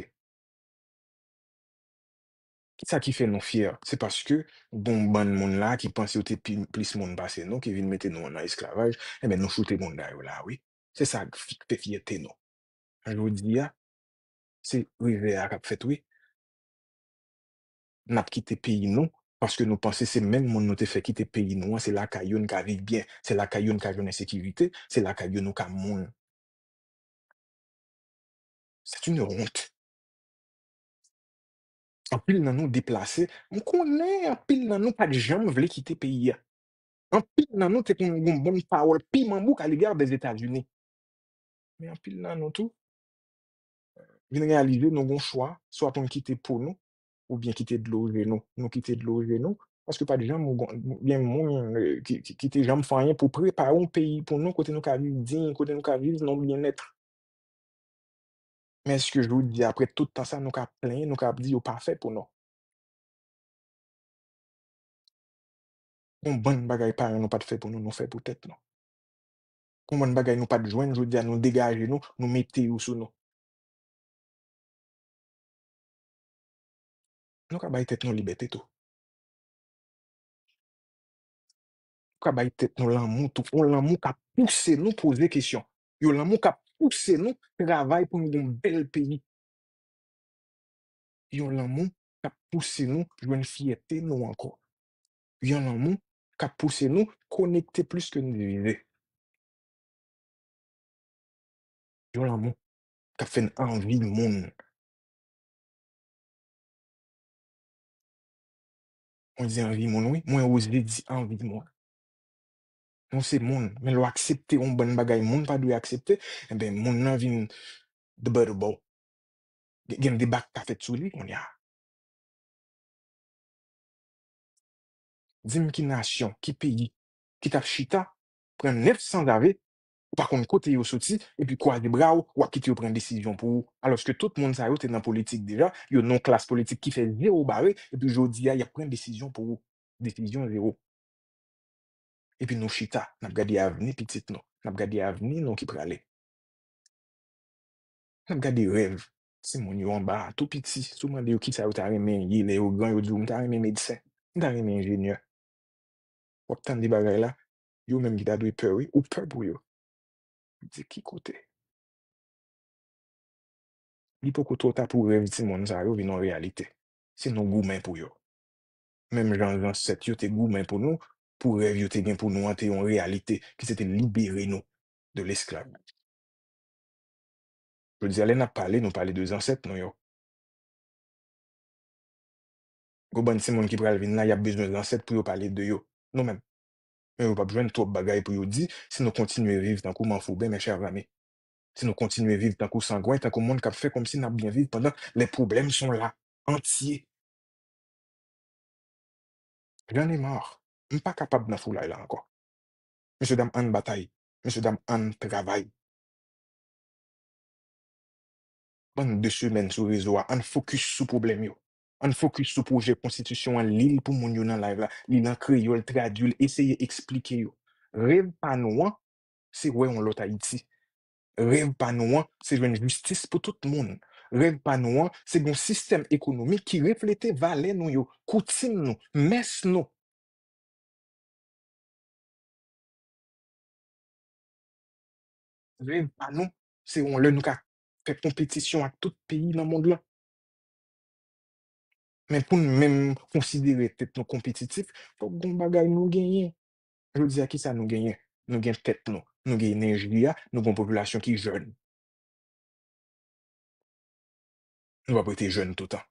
Kisa ki fè nou fyè? Se paske gon bann moun la ki panse yo te pi, plis moun pase nou, ki vin mete nou nan esklavaj, enben, nou choute moun da yo la, wi. Se sa k fi-, fè fyète nou. Jodi a, se revè a k ap fèt, wi. N ap kite peyi nou, paske nou panse se menm moun nou te fè kite peyi nou an, se lakay yo n ka viv byen, se lakay yo n ka jwenn ensekirite, se lakay yo nou ka mouri. C'est une honte. Anpil nan nou deplase. M konnen anpil nan nou pa t janm vle kite peyi a. Anpil nan nou te konn gon bann pawòl piman bouk alega dèzetazini. Men anpil nan nou tou vin reyalize nou gon chwa, swa pou n kite po nou, oubyen kite dlo je nou. Nou kite dlo je nou, Paske pa t janm gen moun ki, ki, ki te janm fè anyen pou prepare yon peyi pou nou, kote nou ka viv diy, kote nou ka viv nan byennèt. Men èske jodi a, apre tout tan sa, nou ka plenyen, nou ka ap di yo pa fè pou nou? Yon bann bagay paran nou pa t fè pou nou, nou fè pou tèt nou. Yon bann bagay nou pa t jwenn, jodi a nou degaje nou, nou mete yo sou nou. Nou ka bay tèt nou libète tou. Nou ka bay tèt nou lanmou tou. Yon lanmou k ap pouse nou poze kesyon. Yon lanmou k ap pouse nou travay pou nou gen yon bèl peyi. Yon lanmou k ap pouse nou jwenn fyète nou ankò. Yon lanmou k ap pouse nou konekte plis ke n divize. Yon lanmou k ap fè n anvi moun. Mwen di anvi moun, wi. Mwen oze di anvi moun. Nou se moun, men lè w aksepte yon bann bagay moun pa dwe aksepte, enben, moun nan vin debatable. Gen, gen deba k ka fèt sou li kounye a. Di m ki nasyon, ki peyi, ki t ap chita, pran nèf san zave, ou pa konn kote yo soti, epi kwaze bra w, w ap kite yo pran desizyon pou ou. Alòske tout moun sa yo te nan politik deja, yo nan yon klas politik ki fè zewo bare, epi jodi a, y ap pran desizyon pou ou. Desizyon zewo. Epi nou chita, n ap gade avni pitit nou, n ap gade avni nou ki prale. N ap gade rèv. Timoun yo anba a, tou piti, si w mande yo kisa yo ta renmen ye lè yo gran, yo di w, "M ta renmen medsen, m ta renmen enjenyè." W ap tande bagay la, yo menm ki ta dwe pè, wi, ou pè pou yo. Di ki kote? Li poko twò ta pou rèv timoun sa yo vin yon reyalite. Si nou goumen pou yo. Menm jan zansèt yo te goumen pou nou, pou rèv yo te gen pou nou an te yon reyalite, ki se te libere nou de lesklavaj. Jodi a, lè n ap pale, nou pale de zansèt nou yo. Gon bann timoun ki pral vin la, y ap bezwen zansèt pou yo pale de yo. Nou menm. Men yo p ap jwenn twòp bagay pou yo di si nou kontinye viv tankou manfouben, mes chers amis. Si nou kontinye viv tankou sangwen, tankou moun k ap fè kòmsi n ap byen viv pandan les problèmes sont là, antye. J'en ai marre. M pa kapab nan foulay la ankò. Mesye dam, ann batay. Mesye dam, ann travay. Ban n de semèn sou rezo a, ann fokis sou pwoblèm yo. Ann fokis sou pwojè konstitisyon an, li l pou moun yo nan live la, li l an kreyòl, tradui l, eseye eksplike yo. Rèv pa nou an, se wè yon lòt Ayiti. Rèv pa nou an, se jwenn jistis pou tout moun. Rèv pa nou an, se gen yon sistèm ekonomik ki reflete valè nou yo, koutim nou, mès nou. Rèv pa nou, se yon lè nou ka fè konpetisyon ak tout peyi nan mond lan. Men pou n menm konsidere tèt nou konpetitif, fòk gon bagay nou genyen. Jodi a, kisa nou genyen? Nou gen tèt nou, nou gen enèji a, nou gen yon popilasyon ki jèn. Nou p ap rete jèn toutan.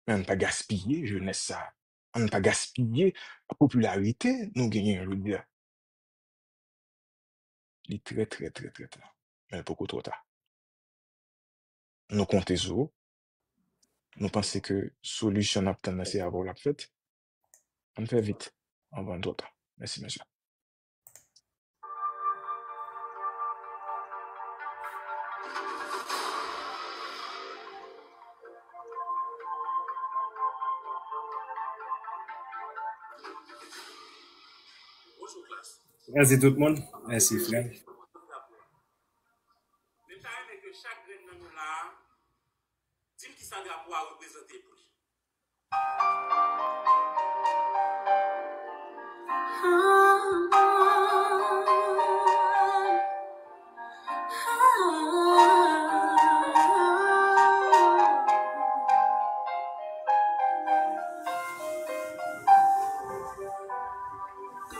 Men ann pa gaspiye jenès sa a. Ann pa gaspiye popilarite nou genyen jodi a. Li trè, trè, trè, trè ta. Men l poko twò ta. Nou konte sou ou. Nou panse ke solisyon n ap tann nan se avè w l ap fèt. Ann fè vit anvan l twò ta. Mèsi, mesye. Mèsi tout moun. Mèsi, frè. Men m ta renmen ke chak grenn nan nou la a, di m kisa drapo a reprezante pou li.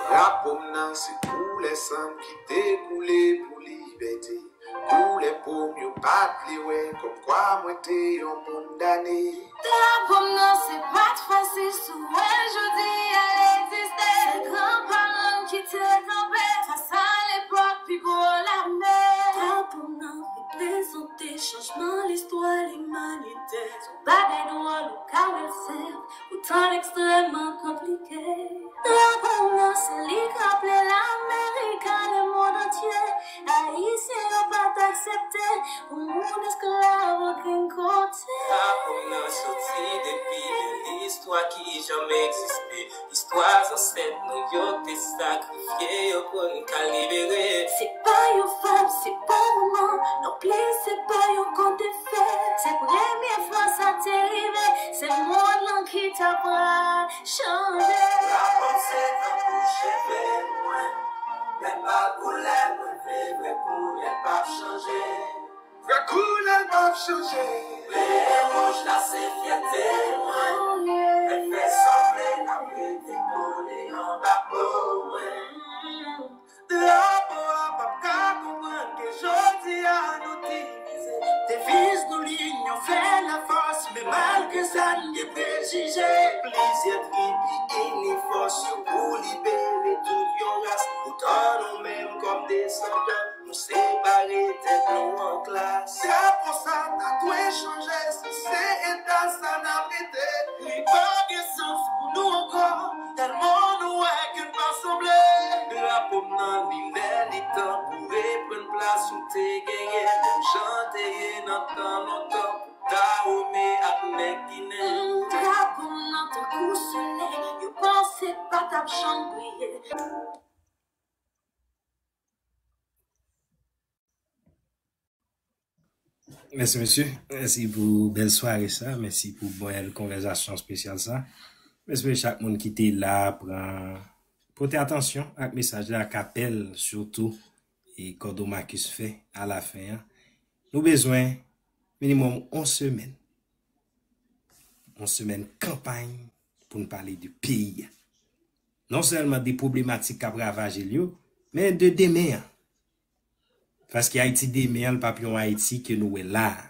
Drapo m nan se koulè san m ki te koule pou libète. Koulè po m yo pa t vle wè, kòmkwa mwen te yon moun dane. Drapo m nan se pa t fasil si w wè l jodi a l egziste. Se granparan m ki te kanpe fas a lepòk pi gwo lame. Drapo m nan reprezante chanjman listwa limanite. Se yon bagay dwòl, ou ka wè l senp, poutan l ekstrèmman konplike. Lapandans li k raple Lamerik a lemonn antye. Ayisyen yo pa t aksepte pou moun esklav okenn kote. Lapandans soti depi de listwa ki janm egziste. Istwa zansèt nou yo te sakrifye yo pou n ka libere. Se pa yon fab, se pa yon moman, nonplis se pa yon kont de fè. Se premye fwa sa te rive, se monn lan ki ta pral chanje. Lapandans se tankou cheve mwen, men pa koulè mwen vle vre koulè p ap chanje. Vre koulè p ap chanje. Vre e wouj la se fyète mwen. Mwen fè sanble n ap rete kole anba po mwen. Drapo a p ap ka konprann ke jodi a nou divize. Deviz nou linyon fè lafòs, men malgre sa n gen prejije. Plizyè tribi ini fòs yo pou libere tout yon ras. Poutan nou menm kòm desandan, nou separe tèt nou an klas. Drapo sa ta dwe chanje, si se eta sa n ap rete. Li pa gen sans pou nou ankò, tèlman nou wè ke n pa sanble. Drapo m nan li lè li tan pou reprann plas ou te genyen, menm jan te ye nan tan lontan pou Dahomey ak nèg Ginen. Drapo m nan tankou solèy, yo panse pa t ap janm briye. Mèsi, mesye. Mèsi pou bèl sware sa. Mèsi pou bèl konvèsasyon espesyal sa. Mèsi pou chak moun ki te la, pran, pote atansyon ak mesaj la, ak apèl, sitou, e Kòdo Marcus fè alafen an. Nou bezwen minimòm yon semèn. Yon semèn kanpay pou n pale de peyi a. Non sèlman de pwoblematik k ap ravaje l yo, men de demen an. Paske Ayiti demen an, l p ap yon Ayiti ke nou wè la a.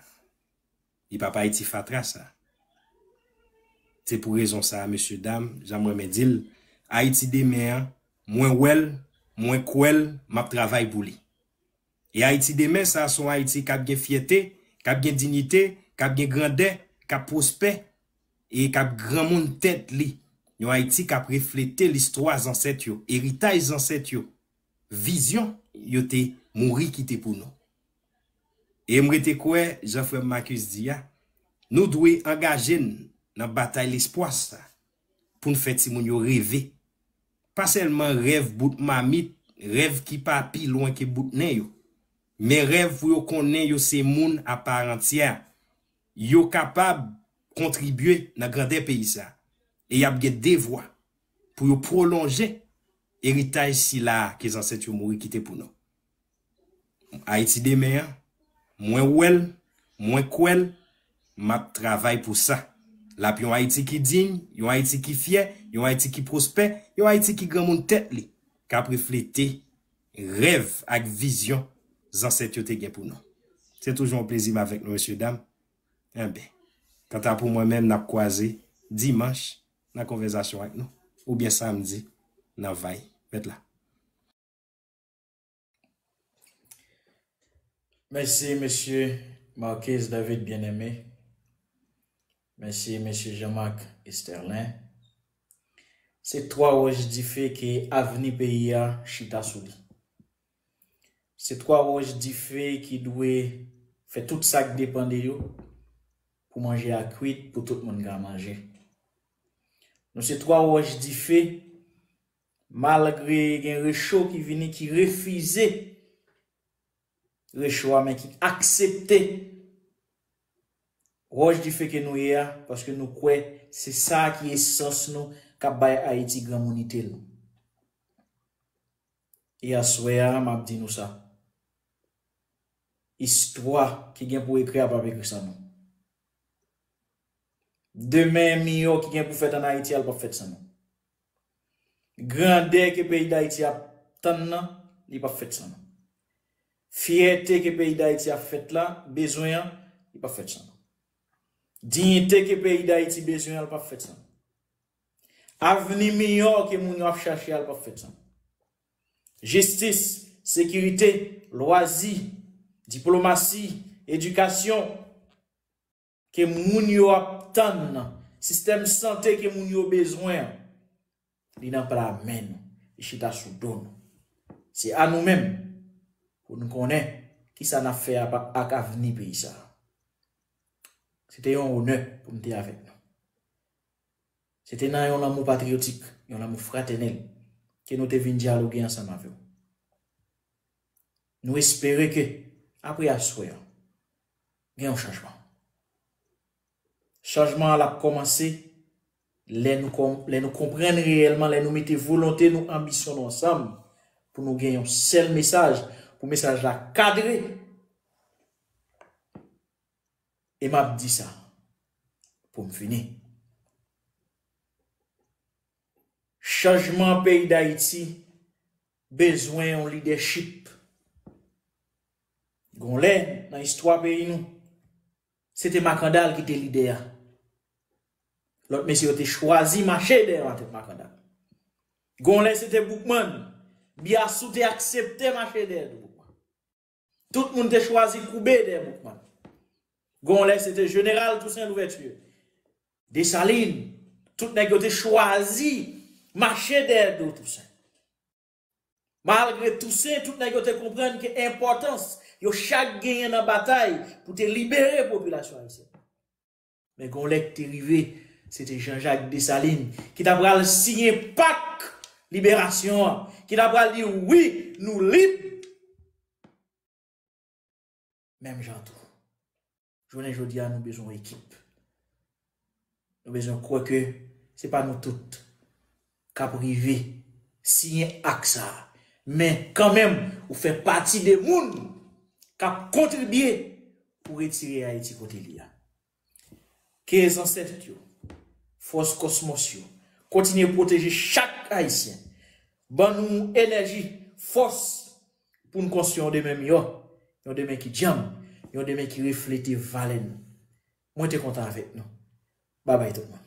Li p ap Ayiti fatra sa. Se pou rezon sa a, mesye dam, jan m renmen di l, Ayiti demen an, mwen wè l, mwen kwè l, m ap travay pou li. E Ayiti demen sa a, se yon Ayiti k ap gen fyète, k ap gen diyite, k ap gen grandè, k ap pwospè, e k ap granmoun tèt li. Yon Ayiti k ap reflete listwa zansèt yo, eritaj zansèt yo, vizyon yo te mouri kite pou nou. E m rete kwè, jan frè m Marcus di a, nou dwe angaje n nan batay lespwa sa pou n fè timoun yo reve. Pa sèlman rèv bout mamit, rèv ki pa pi lwen ke bout nen yo, men rèv pou yo konnen yo se moun aparantyè. Yo kapab kontribye nan grandè peyi sa. E y ap gen devwa pou yo pwolonje eritaj sila a ke zansèt yo mouri kite pou nou. Ayiti demen an, mwen wè l, mwen kwè l, m ap travay pou sa. L ap yon Ayiti ki diy, yon Ayiti ki fyè, yon Ayiti ki pwospè, yon Ayiti ki granmoun tèt li, k ap reflete rèv ak vizyon zansèt yo te gen pou nou. Se toujou yon plezi m avèk nou, mesye dam. Enben, kanta pou mwen menm, n ap kwaze dimanch nan konvèsasyon ak nou, oubyen samdi nan Vay. Mèt la. Mèsi, mesye Marquez David Bien-Aimé. Mèsi, mesye Jean-Marc Esterlin. Se twa wòch dife ke avni peyi a chita sou li. Se twa wòch dife ki dwe fè tout sa k depann de yo pou manje a kwit, pou tout moun ka manje. Nou se twa wòch dife, malgre gen recho ki vini, ki refize recho a, men ki aksepte wòch dife ke nou ye a, paske nou kwè se sa ki esans nou k ap bay Ayiti granmounite l. E aswè a, m ap di nou sa. Istwa ki gen pou ekri a p ap ekri san nou. Demen miyò ki gen pou fèt ann Ayiti a, l p ap fèt san nou. Grandè ke peyi Dayiti ap tann nan, li p ap fèt san nou. Fyète ke peyi Dayiti ap fèt la, bezwen an, li p ap fèt san nou. Diyite ke peyi Dayiti bezwen an, li p ap fèt san nou. Avni miyò ke moun yo ap chache a, li p ap fèt san nou. Jistis, sekirite, lwazi, diplomasi, edikasyon ke moun yo ap tann nan, sistèm sante ke moun yo bezwen an, li nan pla men nou, li chita sou do nou. Se a nou menm pou n konnen kisa n ap fè ap- ak avni peyi sa a. Se te yon onè pou m te avèk nou. Se te nan yon lanmou patriyotik, yon lanmou fratènèl, ke nou te vin dyaloge ansanm avè w. Nou espere ke, apre aswè an, gen yon chanjman. Chanjman an l ap kòmanse lè nou, kòm- lè nou konprann reyèlman, lè nou mete volonte nou, anbisyon nou ansanm, pou nou gen yon sèl mesaj, pou mesaj la kadre. E m ap di sa pou m fini. Chanjman peyi Dayiti bezwen yon lidèchip. Gon lè, nan istwa peyi nou, se te Makandal ki te lidè a. Lòt mesye yo te chwazi mache dèyè Mate- Makandal. Gon lè, se te Boukman. Biassou te aksepte mache dèyè Boukman. Tout moun te chwazi koube dèyè Boukman. Gon lè, se te Jeneral Toussaint Louverture, Desalin, tout nèg yo te chwazi mache dèyè do Tousen. Malgre Tousen, tout nèg yo te konprann ke enpòtans yo chak genyen nan batay pou te libere popilasyon ayisyèn. Men gon lè ki te rive, se te Jean-Jacques Dessalines ki ta pral siyen pak liberasyon an, ki ta pral di wi, nou lib. Menm jan tou, jounen jodi a, nou bezwen yon ekip. Nou bezwen kwè ke se pa nou tout k ap rive siyen ak sa a. Men kanmenm, ou fè pati de moun k ap kontribye pou retire Ayiti kote li a. Ke zansèt yo, fòs kòsmòs yo, kontinye pwoteje chak Ayisyen. Ban nou enèji, fòs pou n konstwi yon demen miyò, yon demen ki djanm, yon demen ki reflete valè nou. Mwen te kontan avèk nou. Babay tout moun.